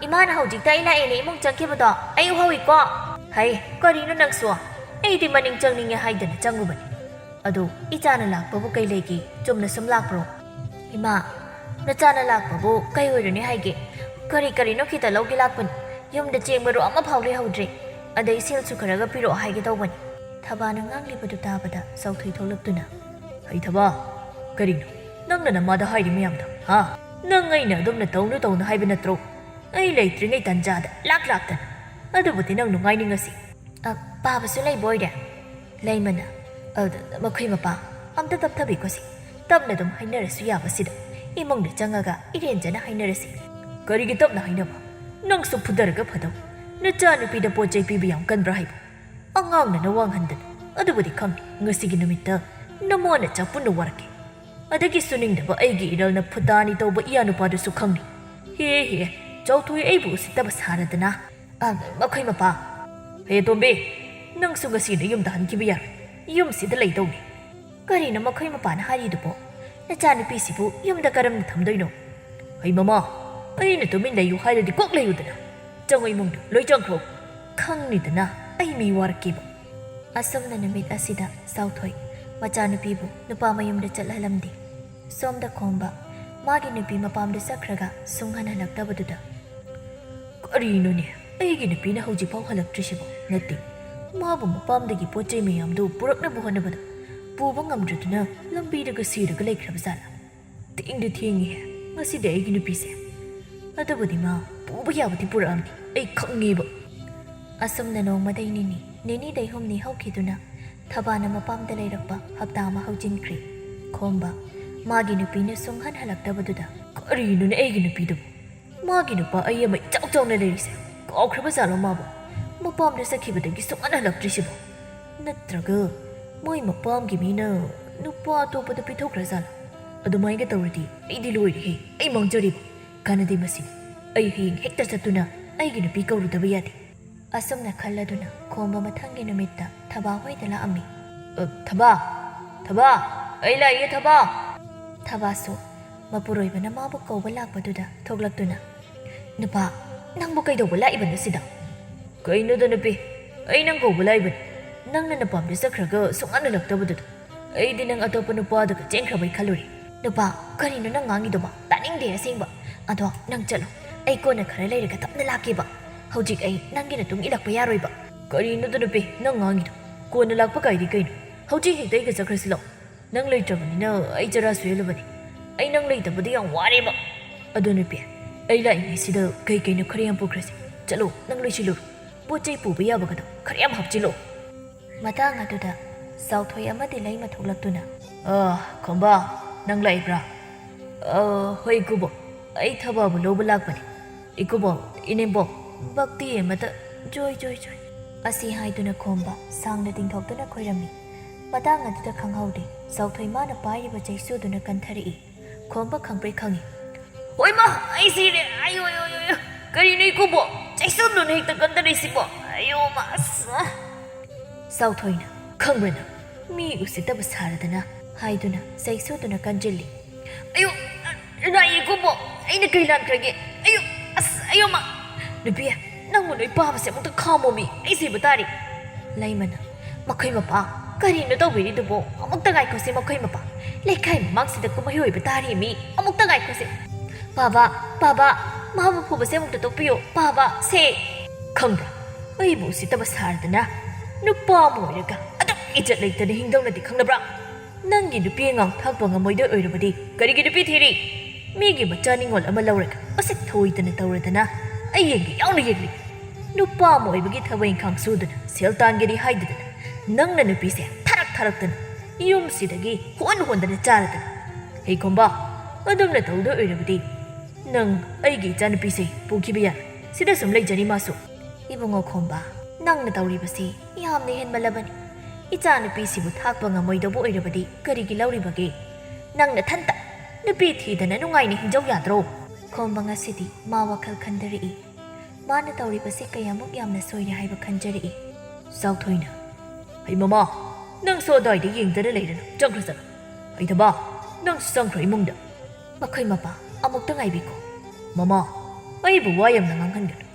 ꯏꯃꯥꯅ ꯍꯧꯖꯤꯛꯇ ꯑꯩ ꯂꯥꯛꯑꯦꯅꯦ ꯏꯃꯨꯡ ꯆꯪꯈꯤꯕꯗꯣ ꯑꯩ ꯎꯍꯧꯏꯀꯣ꯫" "ꯍꯩ, ꯀꯔꯤꯅꯣ ꯅꯪꯁꯨ? ꯑꯩꯗꯤ ꯃꯅꯤꯡ ꯆꯪꯅꯤꯡꯉꯦ ꯍꯥꯏꯗꯅ ꯆꯪꯉꯨꯕꯅꯤ꯫ ꯑꯗꯨ ꯏꯆꯥꯅ ꯂꯥꯛꯄꯕꯨ ꯀꯩ ꯂꯩꯒꯦ? ꯆꯨꯝꯅ ꯁꯨꯝ ꯂꯥꯛꯄ꯭ꯔꯣ?" "ꯏꯃꯥ, ꯅꯆꯥꯅ ꯂꯥꯛꯄꯕꯨ ꯀꯩ ꯑꯣꯏꯔꯨꯅꯤ ꯍꯥꯏꯒꯦ? ꯀꯔꯤ ꯀꯔꯤꯅꯣ ꯈꯤꯇ ꯂꯧꯒꯦ ꯂꯥꯛꯄꯅꯤ꯫ ꯌꯨꯝꯗ ꯆꯦꯡ ꯃꯔꯨ ꯑꯃꯐꯥꯎ ꯂꯩꯍꯧꯗ꯭ꯔꯦ꯫ ꯑꯗꯩ ꯁꯦꯜꯁꯨ ꯈꯔꯒ ꯄꯤꯔꯛꯑꯣ ꯍꯥꯏꯒꯦ ꯇꯧꯕꯅꯤ꯫" ꯊꯕꯥꯅ ꯉꯥꯡꯂꯤꯕꯗꯨ ꯇꯥꯕꯗ ꯆꯥꯎꯊꯣꯏ ꯊꯣꯛꯂꯛꯇꯨꯅ, "ꯍꯩ ꯊꯕꯥ, ꯀꯔꯤꯅꯣ ꯅꯪꯅ ꯅꯃꯥꯗ ꯍꯥꯏꯔꯤ ꯃꯌꯥꯝꯗꯣ, ꯍꯥ? ꯅꯪ ꯑꯩꯅ ꯑꯗꯨꯝꯅ ꯇꯧꯅꯨ ꯇꯧꯅꯨ ꯍꯥꯏꯕ ꯅꯠꯇ꯭ꯔꯣ? ꯑꯩ ꯂꯩꯇ꯭ꯔꯤꯉꯩ ꯇꯟꯖꯥꯗ ꯂꯥꯛ ꯂꯥꯛꯇꯅ꯫ ꯑꯗꯨꯕꯨꯗꯤ ꯅꯪ ꯅꯨꯡꯉꯥꯏꯅꯤꯡꯉꯁꯤ꯫" "ꯑ, ꯄꯥꯕꯁꯨ ꯂꯩꯕ ꯑꯣꯏꯔꯦ?" ꯂꯩꯃꯅ, "ꯑ, ꯃꯈꯣꯏ ꯃꯄꯥ, ꯑꯝꯇ ꯇꯞꯊꯕꯤꯈꯣꯁꯤ꯫ ꯇꯞꯅ ꯑꯗꯨꯝ ꯍꯥꯏꯅꯔꯁꯨ ꯌꯥꯕꯁꯤꯗ꯫ ꯏꯃꯨꯡꯗ ꯆꯪꯉꯒ ꯏꯔꯦꯟꯖꯅ ꯍꯥꯏꯅꯔꯁꯤ꯫" "ꯀꯔꯤꯒꯤ ꯇꯞꯅ ꯍꯥꯏꯅꯕ? ꯅꯪꯁꯨ ꯐꯨꯗꯔꯒ ꯐꯗꯧ꯫ ꯅꯆꯥꯅꯨꯄꯤꯗ ꯄꯣꯠ ꯆꯩ ꯄꯤꯕ ꯌꯥꯝ ꯀꯟꯕ꯭ꯔꯥ ꯍꯥꯏꯕ? ꯑꯉꯥꯡꯅ ꯅꯋꯥ ꯉꯟꯗꯅ꯫ ꯑꯗꯨꯕꯨꯗꯤ ꯈꯪꯉꯤ, ꯉꯁꯤꯒꯤ ꯅꯨꯃꯤꯠꯇ ꯅꯃꯥꯅ ꯆꯥꯛꯄꯨꯟꯅ ꯋꯥꯔꯛꯀꯦ꯫ ꯑꯗꯒꯤ ꯁꯨꯅꯤꯡꯗꯕ ꯑꯩꯒꯤ ꯏꯔꯜꯅ ꯐꯨꯇꯥꯅꯤ ꯇꯧꯕ ꯏꯌꯥ ꯅꯨꯄꯥꯗꯨꯁꯨ ꯈꯪꯉꯤ꯫ ꯍꯦ ꯍꯦ, ꯆꯥꯎꯊꯣꯏ ꯑꯩꯕꯨ ꯎꯁꯤꯠꯇꯕ ꯁꯥꯔꯗꯅ꯫ ꯑ, ꯃꯈꯣꯏ ꯃꯄꯥ, ꯍꯦ ꯇꯣꯝꯕꯤ, ꯅꯪꯁꯨ ꯉꯁꯤ ꯅꯌꯨꯝꯗ ꯍꯟꯈꯤꯕ ꯌꯥꯔꯣꯏ꯫ ꯌꯨꯝꯁꯤꯗ ꯂꯩꯗꯧꯅꯤ꯫" "ꯀꯔꯤꯅꯣ ꯃꯈꯣꯏ ꯃꯄꯥꯅ ꯍꯥꯏꯔꯤꯗꯨꯕꯣ? ꯅꯆꯥꯅꯨꯄꯤꯁꯤꯕꯨ ꯌꯨꯝꯗ ꯀꯔꯝꯅ ꯊꯝꯗꯣꯏꯅꯣ?" "ꯍꯩ ꯃꯃꯥ, ꯑꯩꯅ ꯇꯨꯃꯤꯟ ꯂꯩꯌꯨ ꯍꯥꯏꯔꯗꯤ ꯀꯣꯛ ꯂꯩꯌꯨꯗꯅ꯫ ꯆꯪꯉꯣ ꯏꯃꯨꯡꯗ, ꯂꯣꯏ ꯆꯪꯈ꯭ꯔꯣ꯫ ꯈꯪꯅꯤꯗꯅ ꯑꯩ ꯃꯤ ꯋꯥꯔꯛꯀꯦꯕ꯫" ꯑꯁꯨꯝꯅ ꯅꯨꯃꯤꯠ ꯑꯁꯤꯗ ꯆꯥꯎꯊꯣꯏ ꯃꯆꯥꯅꯨꯄꯤꯕꯨ ꯅꯨꯄꯥ ꯃꯌꯨꯝꯗ ꯆꯠꯍꯜꯂꯝꯗꯦ꯫ ꯁꯣꯝꯗ ꯈꯣꯝꯕ ꯃꯥꯒꯤ ꯅꯨꯄꯤ ꯃꯄꯥꯝꯗ ꯆꯠꯈ꯭ꯔꯒ ꯁꯨꯡꯍꯟ ꯍꯜꯂꯛꯇꯕꯗꯨꯗ, "ꯀꯔꯤꯅꯣꯅꯦ, ꯑꯩꯒꯤ ꯅꯨꯄꯤꯅ ꯍꯧꯖꯤꯛꯐꯥꯎ ꯍꯜꯂꯛꯇ꯭ꯔꯤꯁꯤꯕꯣ?" ꯅꯠꯇꯦ, ꯃꯥꯕꯨ ꯃꯄꯥꯝꯗꯒꯤ ꯄꯣꯠ ꯆꯩ ꯃꯌꯥꯝꯗꯨ ꯄꯨꯔꯛꯅꯕ ꯍꯣꯠꯅꯕꯗ ꯄꯨꯕ ꯉꯝꯗ꯭ꯔꯗꯨꯅ ꯂꯝꯕꯤꯗꯒ ꯁꯤꯔꯒ ꯂꯩꯈ꯭ꯔꯕ ꯖꯥꯠꯂꯥ? ꯊꯦꯡꯗꯤ ꯊꯦꯡꯉꯤꯍꯦ, ꯉꯁꯤꯗꯤ ꯑꯩꯒꯤ ꯅꯨꯄꯤꯁꯦ꯫ ꯑꯗꯨꯕꯨꯗꯤ ꯃꯥ ꯄꯨꯕ ꯌꯥꯕꯗꯤ ꯄꯨꯔꯛꯑꯝꯅꯤ, ꯑꯩ ꯈꯪꯉꯦꯕ꯫ ꯑꯁꯨꯝꯅ ꯅꯣꯡꯃꯗꯩ ꯅꯤꯅꯤ, ꯅꯤꯅꯤꯗꯩ ꯍꯨꯝꯅꯤ ꯍꯧꯈꯤꯗꯨꯅ ꯊꯕꯥꯅ ꯃꯄꯥꯝꯗ ꯂꯩꯔꯛꯄ ꯍꯞꯇꯥ ꯑꯃ ꯍꯧꯖꯤꯟꯈ꯭ꯔꯦ꯫ ꯈꯣꯝꯕ ꯃꯥꯒꯤ ꯅꯨꯄꯤꯅ ꯁꯨꯡꯍꯟ ꯍꯜꯂꯛꯇꯕꯗꯨꯗ, "ꯀꯔꯤꯅꯣꯅꯦ ꯑꯩꯒꯤ ꯅꯨꯄꯤꯗꯨꯕꯨ? ꯃꯥꯒꯤ ꯅꯨꯄꯥ ꯑꯩ ꯑꯃ ꯏꯆꯥꯎ ꯆꯥꯎꯅ ꯂꯩꯔꯤꯁꯦ ꯀꯥꯎꯈ꯭ꯔꯕ ꯖꯥꯠꯂꯣ ꯃꯥꯕꯨ? ꯃꯄꯥꯝꯗ ꯆꯠꯈꯤꯕꯗꯒꯤ ꯁꯨꯡꯍꯟ ꯍꯜꯂꯛꯇ꯭ꯔꯤꯁꯤꯕꯣ? ꯅꯠꯇ꯭ꯔꯒ ꯃꯣꯏ ꯃꯄꯥꯝꯒꯤ ꯃꯤꯅ ꯅꯨꯄꯥ ꯑꯇꯣꯞꯄꯗ ꯄꯤꯊꯣꯛꯈ꯭ꯔ ꯖꯥꯠꯂꯣ? ꯑꯗꯨꯃꯥꯏꯅ ꯇꯧꯔꯗꯤ ꯑꯩꯗꯤ ꯂꯣꯏꯔꯦꯍꯦ, ꯑꯩ ꯃꯥꯡꯖꯔꯦꯕ꯫ ꯀꯥꯟꯅꯗꯦ ꯃꯁꯤ꯫ ꯑꯩ ꯍꯌꯦꯡ ꯍꯦꯛꯇ ꯆꯠꯇꯨꯅ ꯑꯩꯒꯤ ꯅꯨꯄꯤ ꯀꯧꯔꯨꯗꯕ ꯌꯥꯗꯦ"꯫ ꯑꯁꯨꯝꯅ ꯈꯜꯂꯗꯨꯅ ꯈꯣꯝꯕ ꯃꯊꯪꯒꯤ ꯅꯨꯃꯤꯠꯇ ꯊꯕꯥ ꯍꯣꯏꯗ ꯂꯥꯛꯑꯝꯃꯤ꯫ "ꯑ, ꯊꯕꯥ! ꯊꯕꯥ! ꯑꯩ ꯂꯥꯛꯏꯌꯦ, ꯊꯕꯥ!" ꯊꯕꯥꯁꯨ ꯃꯄꯨꯔꯣꯏꯕꯅ ꯃꯥꯕꯨ ꯀꯧꯕ ꯂꯥꯛꯄꯗꯨꯗ ꯊꯣꯛꯂꯛꯇꯨꯅ, "ꯅꯨꯄꯥ, ꯅꯪꯕꯨ ꯀꯩꯗꯧꯕ ꯂꯥꯛꯏꯕꯅꯣ ꯁꯤꯗ?" "ꯀꯩꯅꯣꯗ ꯅꯨꯄꯤ, ꯑꯩ ꯅꯪ ꯀꯧꯕ ꯂꯥꯛꯏꯕꯅꯤ꯫ ꯅꯪꯅ ꯅꯄꯥꯝꯗ ꯆꯠꯈ꯭ꯔꯒ ꯁꯨꯡꯍꯟ ꯍꯜꯂꯛꯇꯕꯗꯨꯗ ꯑꯩꯗꯤ ꯅꯪ ꯑꯇꯣꯞꯄ ꯅꯨꯄꯥꯗꯒ ꯆꯦꯟꯈ꯭ꯔꯕꯩ ꯈꯜꯂꯨꯔꯦ꯫" "ꯅꯨꯄꯥ, ꯀꯔꯤꯅꯣ ꯅꯪ ꯉꯥꯡꯉꯤꯗꯨꯕꯣ? ꯇꯥꯅꯤꯡꯗꯦ ꯑꯁꯦꯡꯕ꯫ ꯑꯗꯣ ꯅꯪ ꯆꯠꯂꯣ, ꯑꯩ ꯀꯣꯟꯅ ꯈꯔ ꯂꯩꯔꯒ ꯇꯞꯅ ꯂꯥꯛꯀꯦꯕ꯫ ꯍꯧꯖꯤꯛ ꯑꯩ ꯅꯪꯒꯤ ꯅꯇꯨꯡ ꯏꯜꯂꯛꯄ ꯌꯥꯔꯣꯏꯕ꯫" "ꯀꯔꯤꯅꯣꯗ ꯅꯨꯄꯤ, ꯅꯪ ꯉꯥꯡꯉꯤꯗꯣ? ꯀꯣꯟꯅ ꯂꯥꯛꯄ ꯀꯥꯏꯗꯤ ꯀꯩꯅꯣ? ꯍꯧꯖꯤꯛ ꯍꯦꯛꯇ ꯑꯩꯒ ꯆꯠꯈ꯭ꯔꯁꯤ ꯂꯥꯛꯑꯣ꯫ ꯅꯪ ꯂꯩꯇ꯭ꯔꯕꯅꯤꯅ ꯑꯩ ꯆꯔꯥ ꯁꯨꯍꯜꯂꯕꯅꯤ꯫ ꯑꯩ ꯅꯪ ꯂꯩꯇꯕꯗ ꯌꯥꯝ ꯋꯥꯔꯦꯕ꯫ ꯑꯗꯣ ꯅꯨꯄꯤ, ꯑꯩ ꯂꯥꯛꯏꯉꯩꯁꯤꯗ ꯀꯩ ꯀꯩꯅꯣ ꯈꯔ ꯌꯥꯝ ꯄꯨꯈ꯭ꯔꯁꯤ꯫ ꯆꯠꯂꯣ, ꯅꯪ ꯂꯣꯏꯁꯤꯜꯂꯨꯔꯣ꯫ ꯄꯣꯠ ꯆꯩ ꯄꯨꯕ ꯌꯥꯕꯒꯗꯣ ꯈꯔ ꯌꯥꯝ ꯍꯥꯞꯆꯤꯜꯂꯣ꯫" ꯃꯇꯥꯡ ꯑꯗꯨꯗ ꯆꯥꯎꯊꯣꯏ ꯑꯃꯗꯤ ꯂꯩꯃ ꯊꯣꯛꯂꯛꯇꯨꯅ, "ꯑ, ꯈꯣꯝꯕ, ꯅꯪ ꯂꯥꯛꯏꯕ꯭ꯔꯥ?" "ꯑ, ꯍꯣꯏ ꯏꯀꯨꯕꯣꯛ, ꯑꯩ ꯊꯕꯥꯕꯨ ꯂꯧꯕ ꯂꯥꯛꯄꯅꯤ꯫ ꯏꯀꯨꯕꯣꯛ, ꯏꯅꯦꯝꯕꯣꯛ, ꯚꯛꯇꯤ ꯑꯃꯇ, ꯖꯣꯏ, ꯖꯣꯏ, ꯖꯣꯏ꯫" ꯑꯁꯤ ꯍꯥꯏꯗꯨꯅ ꯈꯣꯝꯕ ꯁꯥꯡꯅ ꯇꯤꯡꯊꯣꯛꯇꯨꯅ ꯈꯣꯏꯔꯝꯃꯤ꯫ ꯃꯇꯥꯡ ꯑꯗꯨꯗ ꯈꯪꯍꯧꯗꯦ, ꯆꯥꯎꯊꯣꯏ ꯃꯥꯅ ꯄꯥꯏꯔꯤꯕ ꯆꯩꯁꯨꯗꯨꯅ ꯀꯟꯊꯔꯛꯏ꯫ ꯈꯣꯝꯕ ꯈꯪꯄ꯭ꯔꯦꯛ ꯈꯪꯉꯤ꯫ "ꯍꯣꯏꯃꯥ, ꯑꯩ ꯁꯤꯔꯦ! ꯑꯌꯣ, ꯑꯌꯣ, ꯑꯌꯣ, ꯑꯌꯣ! ꯀꯔꯤꯅꯣ ꯏꯀꯨꯕꯣꯛ? ꯆꯩꯁꯨꯗꯨꯅ ꯍꯦꯛꯇ ꯀꯟꯊꯔꯛꯏꯁꯤꯕꯣ? ꯑꯌꯣ, ꯃꯥ, ꯑꯁ!" ꯆꯥꯎꯊꯣꯏꯅ, "ꯈꯪꯕ꯭ꯔꯥ ꯅꯪ? ꯃꯤ ꯎꯁꯤꯠꯇꯕ ꯁꯥꯔꯗꯅ" ꯍꯥꯏꯗꯨꯅ ꯆꯩꯁꯨꯗꯨꯅ ꯀꯟꯖꯤꯜꯂꯤ꯫ "ꯑꯌꯣ, ꯅꯥꯏ ꯏꯀꯨꯕꯣꯛ, ꯑꯩꯅ ꯀꯩ ꯂꯥꯟꯈ꯭ꯔꯒꯦ? ꯑꯌꯣ, ꯑꯁ, ꯑꯌꯣ ꯃꯥ! ꯅꯨꯄꯤ, ꯅꯪꯕꯨ ꯅꯣꯏ ꯄꯥꯕꯁꯦ ꯑꯃꯨꯛꯇ ꯈꯥꯝꯃꯣꯃꯤ, ꯑꯩ ꯁꯤꯕ ꯇꯥꯔꯤ꯫" ꯂꯩꯃꯅ, "ꯃꯈꯣꯏ ꯃꯄꯥ ꯀꯔꯤꯅꯣ ꯇꯧꯕꯤꯔꯤꯗꯨꯕꯣ? ꯑꯃꯨꯛꯇ ꯉꯥꯏꯈꯣꯁꯦ, ꯃꯈꯣꯏ ꯃꯄꯥ꯫ ꯂꯩꯀꯥꯏ ꯃꯃꯥꯡꯁꯤꯗ ꯀꯨꯝꯍꯩ ꯑꯣꯏꯕ ꯇꯥꯔꯤ ꯃꯤ꯫ ꯑꯃꯨꯛꯇ ꯉꯥꯏꯈꯣꯁꯦ꯫ ꯄꯥꯕ, ꯄꯥꯕ, ꯃꯥꯕꯨ ꯐꯨꯕꯁꯦ ꯑꯃꯨꯛꯇ ꯇꯣꯛꯄꯤꯌꯨ, ꯄꯥꯕ, ꯁꯦ꯫ ꯈꯪꯕ꯭ꯔꯥ, ꯑꯩꯕꯨ ꯎꯁꯤꯠꯇꯕ ꯁꯥꯔꯗꯅ ꯅꯨꯄꯥ ꯑꯃ ꯑꯣꯏꯔꯒ ꯑꯗꯨꯛ ꯏꯖꯠ ꯂꯩꯇꯅ ꯍꯤꯡꯗꯧꯅꯗꯤ ꯈꯪꯅꯕ꯭ꯔꯥ? ꯅꯪꯒꯤ ꯅꯨꯄꯤ ꯑꯉꯥꯡ ꯊꯥꯛꯄ ꯉꯝꯃꯣꯏꯗꯣꯏ ꯑꯣꯏꯔꯕꯗꯤ ꯀꯔꯤꯒꯤ ꯅꯨꯄꯤ ꯊꯤꯔꯤ? ꯃꯤꯒꯤ ꯃꯆꯥ ꯅꯤꯉꯣꯜ ꯑꯃ ꯂꯧꯔꯒ ꯃꯁꯛ ꯊꯧꯑꯣꯏꯗꯅ ꯇꯧꯔꯗꯅ ꯑꯩ ꯌꯦꯡꯒꯦ ꯌꯥꯎꯅ ꯌꯦꯡꯂꯤ꯫ ꯅꯨꯄꯥ ꯑꯃ ꯑꯣꯏꯕꯒꯤ ꯊꯕꯛ ꯏꯪꯈꯥꯡ ꯁꯨꯗꯨꯅ ꯁꯦꯜ ꯇꯥꯟꯒꯦꯗꯤ ꯍꯥꯏꯗꯗꯅ ꯅꯪꯅ ꯅꯨꯄꯤꯁꯦ ꯊꯥꯔꯛ ꯊꯥꯔꯛꯇꯅ ꯌꯨꯝꯁꯤꯗꯒꯤ ꯍꯣꯟ ꯍꯣꯟꯗꯅ ꯆꯥꯔꯗꯅ꯫ ꯍꯦ ꯈꯣꯝꯕ, ꯑꯗꯨꯝꯅ ꯇꯧꯗꯣꯏ ꯑꯣꯏꯔꯕꯗꯤ ꯅꯪ ꯑꯩꯒꯤ ꯏꯆꯥꯅꯨꯄꯤꯁꯦ ꯄꯨꯈꯤꯕ ꯌꯥꯔꯣꯏ꯫ ꯁꯤꯗ ꯁꯨꯝ ꯂꯩꯖꯅꯤ ꯃꯥꯁꯨ꯫ ꯏꯕꯨꯡꯉꯣ ꯈꯣꯝꯕ, ꯅꯪꯅ ꯇꯧꯔꯤꯕꯁꯤ ꯌꯥꯝꯅ ꯍꯦꯟꯃꯜꯂꯕꯅꯤ꯫ ꯏꯆꯥꯅꯨꯄꯤꯁꯤꯕꯨ ꯊꯥꯛꯄ ꯉꯝꯃꯣꯏꯗꯧꯕ ꯑꯣꯏꯔꯕꯗꯤ ꯀꯔꯤꯒꯤ ꯂꯧꯔꯤꯕꯒꯦ? ꯅꯪ ꯅꯊꯟꯇ ꯅꯨꯄꯤ ꯊꯤꯗꯅ ꯅꯨꯡꯉꯥꯏꯅ ꯍꯤꯡꯖꯧ ꯌꯥꯗ꯭ꯔꯣ? ꯈꯣꯝꯕ ꯉꯁꯤꯗꯤ ꯃꯥ ꯋꯥꯈꯜ ꯈꯟꯊꯔꯛꯏ꯫ ꯃꯥꯅ ꯇꯧꯔꯤꯕꯁꯤ ꯀꯌꯥꯃꯨꯛ ꯌꯥꯝꯅ ꯁꯣꯏꯔꯦ ꯍꯥꯏꯕ ꯈꯟꯖꯔꯛꯏ꯫ ꯆꯥꯎꯊꯣꯏꯅ, "ꯍꯩ ꯃꯃꯥ, ꯅꯪꯁꯨ ꯑꯗꯨꯋꯥꯏꯗ ꯌꯦꯡꯗꯅ ꯂꯩꯔꯅꯨ, ꯆꯪꯈ꯭ꯔꯣ ꯆꯠꯂꯣ꯫ ꯍꯩꯊꯕ, ꯅꯪꯁꯨ ꯆꯪꯈ꯭ꯔꯣ ꯏꯃꯨꯡꯗ꯫" ꯃꯈꯣꯏ ꯃꯄꯥ ꯑꯃꯨꯛꯇ ꯉꯥꯏꯕꯤꯈꯣ꯫ "ꯃꯃꯥ, ꯑꯩꯕꯨ ꯋꯥ ꯌꯥꯝꯅ ꯉꯥꯡꯍꯟꯒꯅꯨ꯫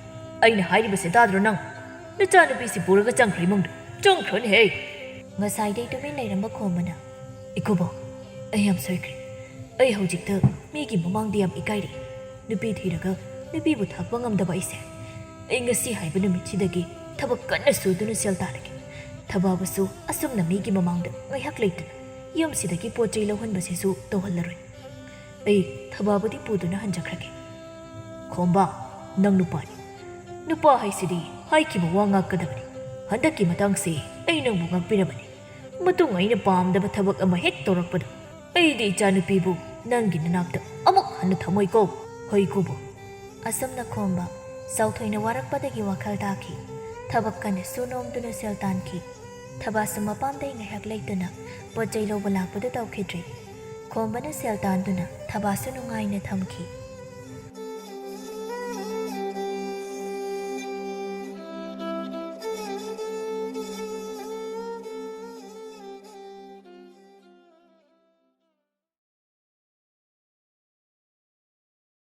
ꯑꯩꯅ ꯍꯥꯏꯔꯤꯕꯁꯦ ꯇꯥꯗ꯭ꯔꯣ ꯅꯪ? ꯅꯆꯥꯅꯨꯄꯤꯁꯤ ꯄꯨꯔꯒ ꯆꯪꯈ꯭ꯔꯣ ꯏꯃꯨꯡꯗ꯫ ꯆꯪꯈ꯭ꯔꯣꯅꯦꯍꯦ!" ꯉꯁꯥꯏꯗꯩ ꯇꯨꯃꯤꯟ ꯂꯩꯔꯝꯕ ꯈꯣꯝꯕꯅ, "ꯏꯀꯨꯕꯣꯛ, ꯑꯩ ꯌꯥꯝ ꯁꯣꯏꯈ꯭ꯔꯦ꯫ ꯑꯩ ꯍꯧꯖꯤꯛꯇ ꯃꯤꯒꯤ ꯃꯃꯥꯡꯗ ꯌꯥꯝ ꯏꯀꯥꯏꯔꯦ꯫ ꯅꯨꯄꯤ ꯊꯤꯔꯒ ꯅꯨꯄꯤꯕꯨ ꯊꯥꯛꯄ ꯉꯝꯗꯕ ꯑꯩꯁꯦ꯫ ꯑꯩ ꯉꯁꯤ ꯍꯥꯏꯕ ꯅꯨꯃꯤꯠꯁꯤꯗꯒꯤ ꯊꯕꯛ ꯀꯟꯅ ꯁꯨꯗꯨꯅ ꯁꯦꯜ ꯇꯥꯜꯂꯒꯦ꯫ ꯊꯕꯥꯕꯨꯁꯨ ꯑꯁꯨꯝꯅ ꯃꯤꯒꯤ ꯃꯃꯥꯡꯗ ꯉꯥꯏꯍꯥꯛ ꯂꯩꯇꯅ ꯌꯨꯝꯁꯤꯗꯒꯤ ꯄꯣꯠ ꯆꯩ ꯂꯧꯍꯟꯕꯁꯤꯁꯨ ꯇꯧꯍꯜꯂꯔꯣꯏ꯫ ꯑꯩ ꯊꯕꯥꯕꯨꯗꯤ ꯄꯨꯗꯨꯅ ꯍꯟꯖꯈ꯭ꯔꯒꯦ꯫" "ꯈꯣꯝꯕ, ꯅꯪ ꯅꯨꯄꯥꯅꯤ꯫ ꯅꯨꯄꯥ ꯍꯥꯏꯁꯤꯗꯤ ꯍꯥꯏꯈꯤꯕ ꯋꯥ ꯉꯥꯛꯀꯗꯕꯅꯤ꯫ ꯍꯟꯗꯛꯀꯤ ꯃꯇꯥꯡꯁꯤ ꯑꯩ ꯅꯪꯕꯨ ꯉꯥꯛꯄꯤꯔꯕꯅꯤ꯫ ꯃꯇꯨꯡ ꯑꯩꯅ ꯄꯥꯝꯗꯕ ꯊꯕꯛ ꯑꯃ ꯍꯦꯛ ꯇꯧꯔꯛꯄꯗ ꯑꯩꯗꯤ ꯏꯆꯥꯅꯨꯄꯤꯕꯨ ꯅꯪꯒꯤ ꯅꯅꯥꯛꯇ ꯑꯃꯨꯛ ꯍꯟꯅ ꯊꯝꯃꯣꯏꯀꯣ, ꯍꯩꯀꯨꯕꯣꯛ꯫" ꯑꯁꯨꯝꯅ ꯈꯣꯝꯕ ꯆꯥꯎꯊꯣꯏꯅ ꯋꯥꯔꯛꯄꯗꯒꯤ ꯋꯥꯈꯜ ꯇꯥꯈꯤ꯫ ꯊꯕꯛ ꯀꯟꯅ ꯁꯨ ꯅꯣꯝꯗꯨꯅ ꯁꯦꯜ ꯇꯥꯟꯈꯤ꯫ ꯊꯕꯥꯁꯨ ꯃꯄꯥꯝꯗꯩ ꯉꯥꯏꯍꯥꯛ ꯂꯩꯇꯅ ꯄꯣꯠ ꯆꯩ ꯂꯧꯕ ꯂꯥꯛꯄꯗꯨ ꯇꯧꯈꯤꯗ꯭ꯔꯦ꯫ ꯈꯣꯝꯕꯅ ꯁꯦꯜ ꯇꯥꯟꯗꯨꯅ ꯊꯕꯥꯁꯨ ꯅꯨꯡꯉꯥꯏꯅ ꯊꯝꯈꯤ꯫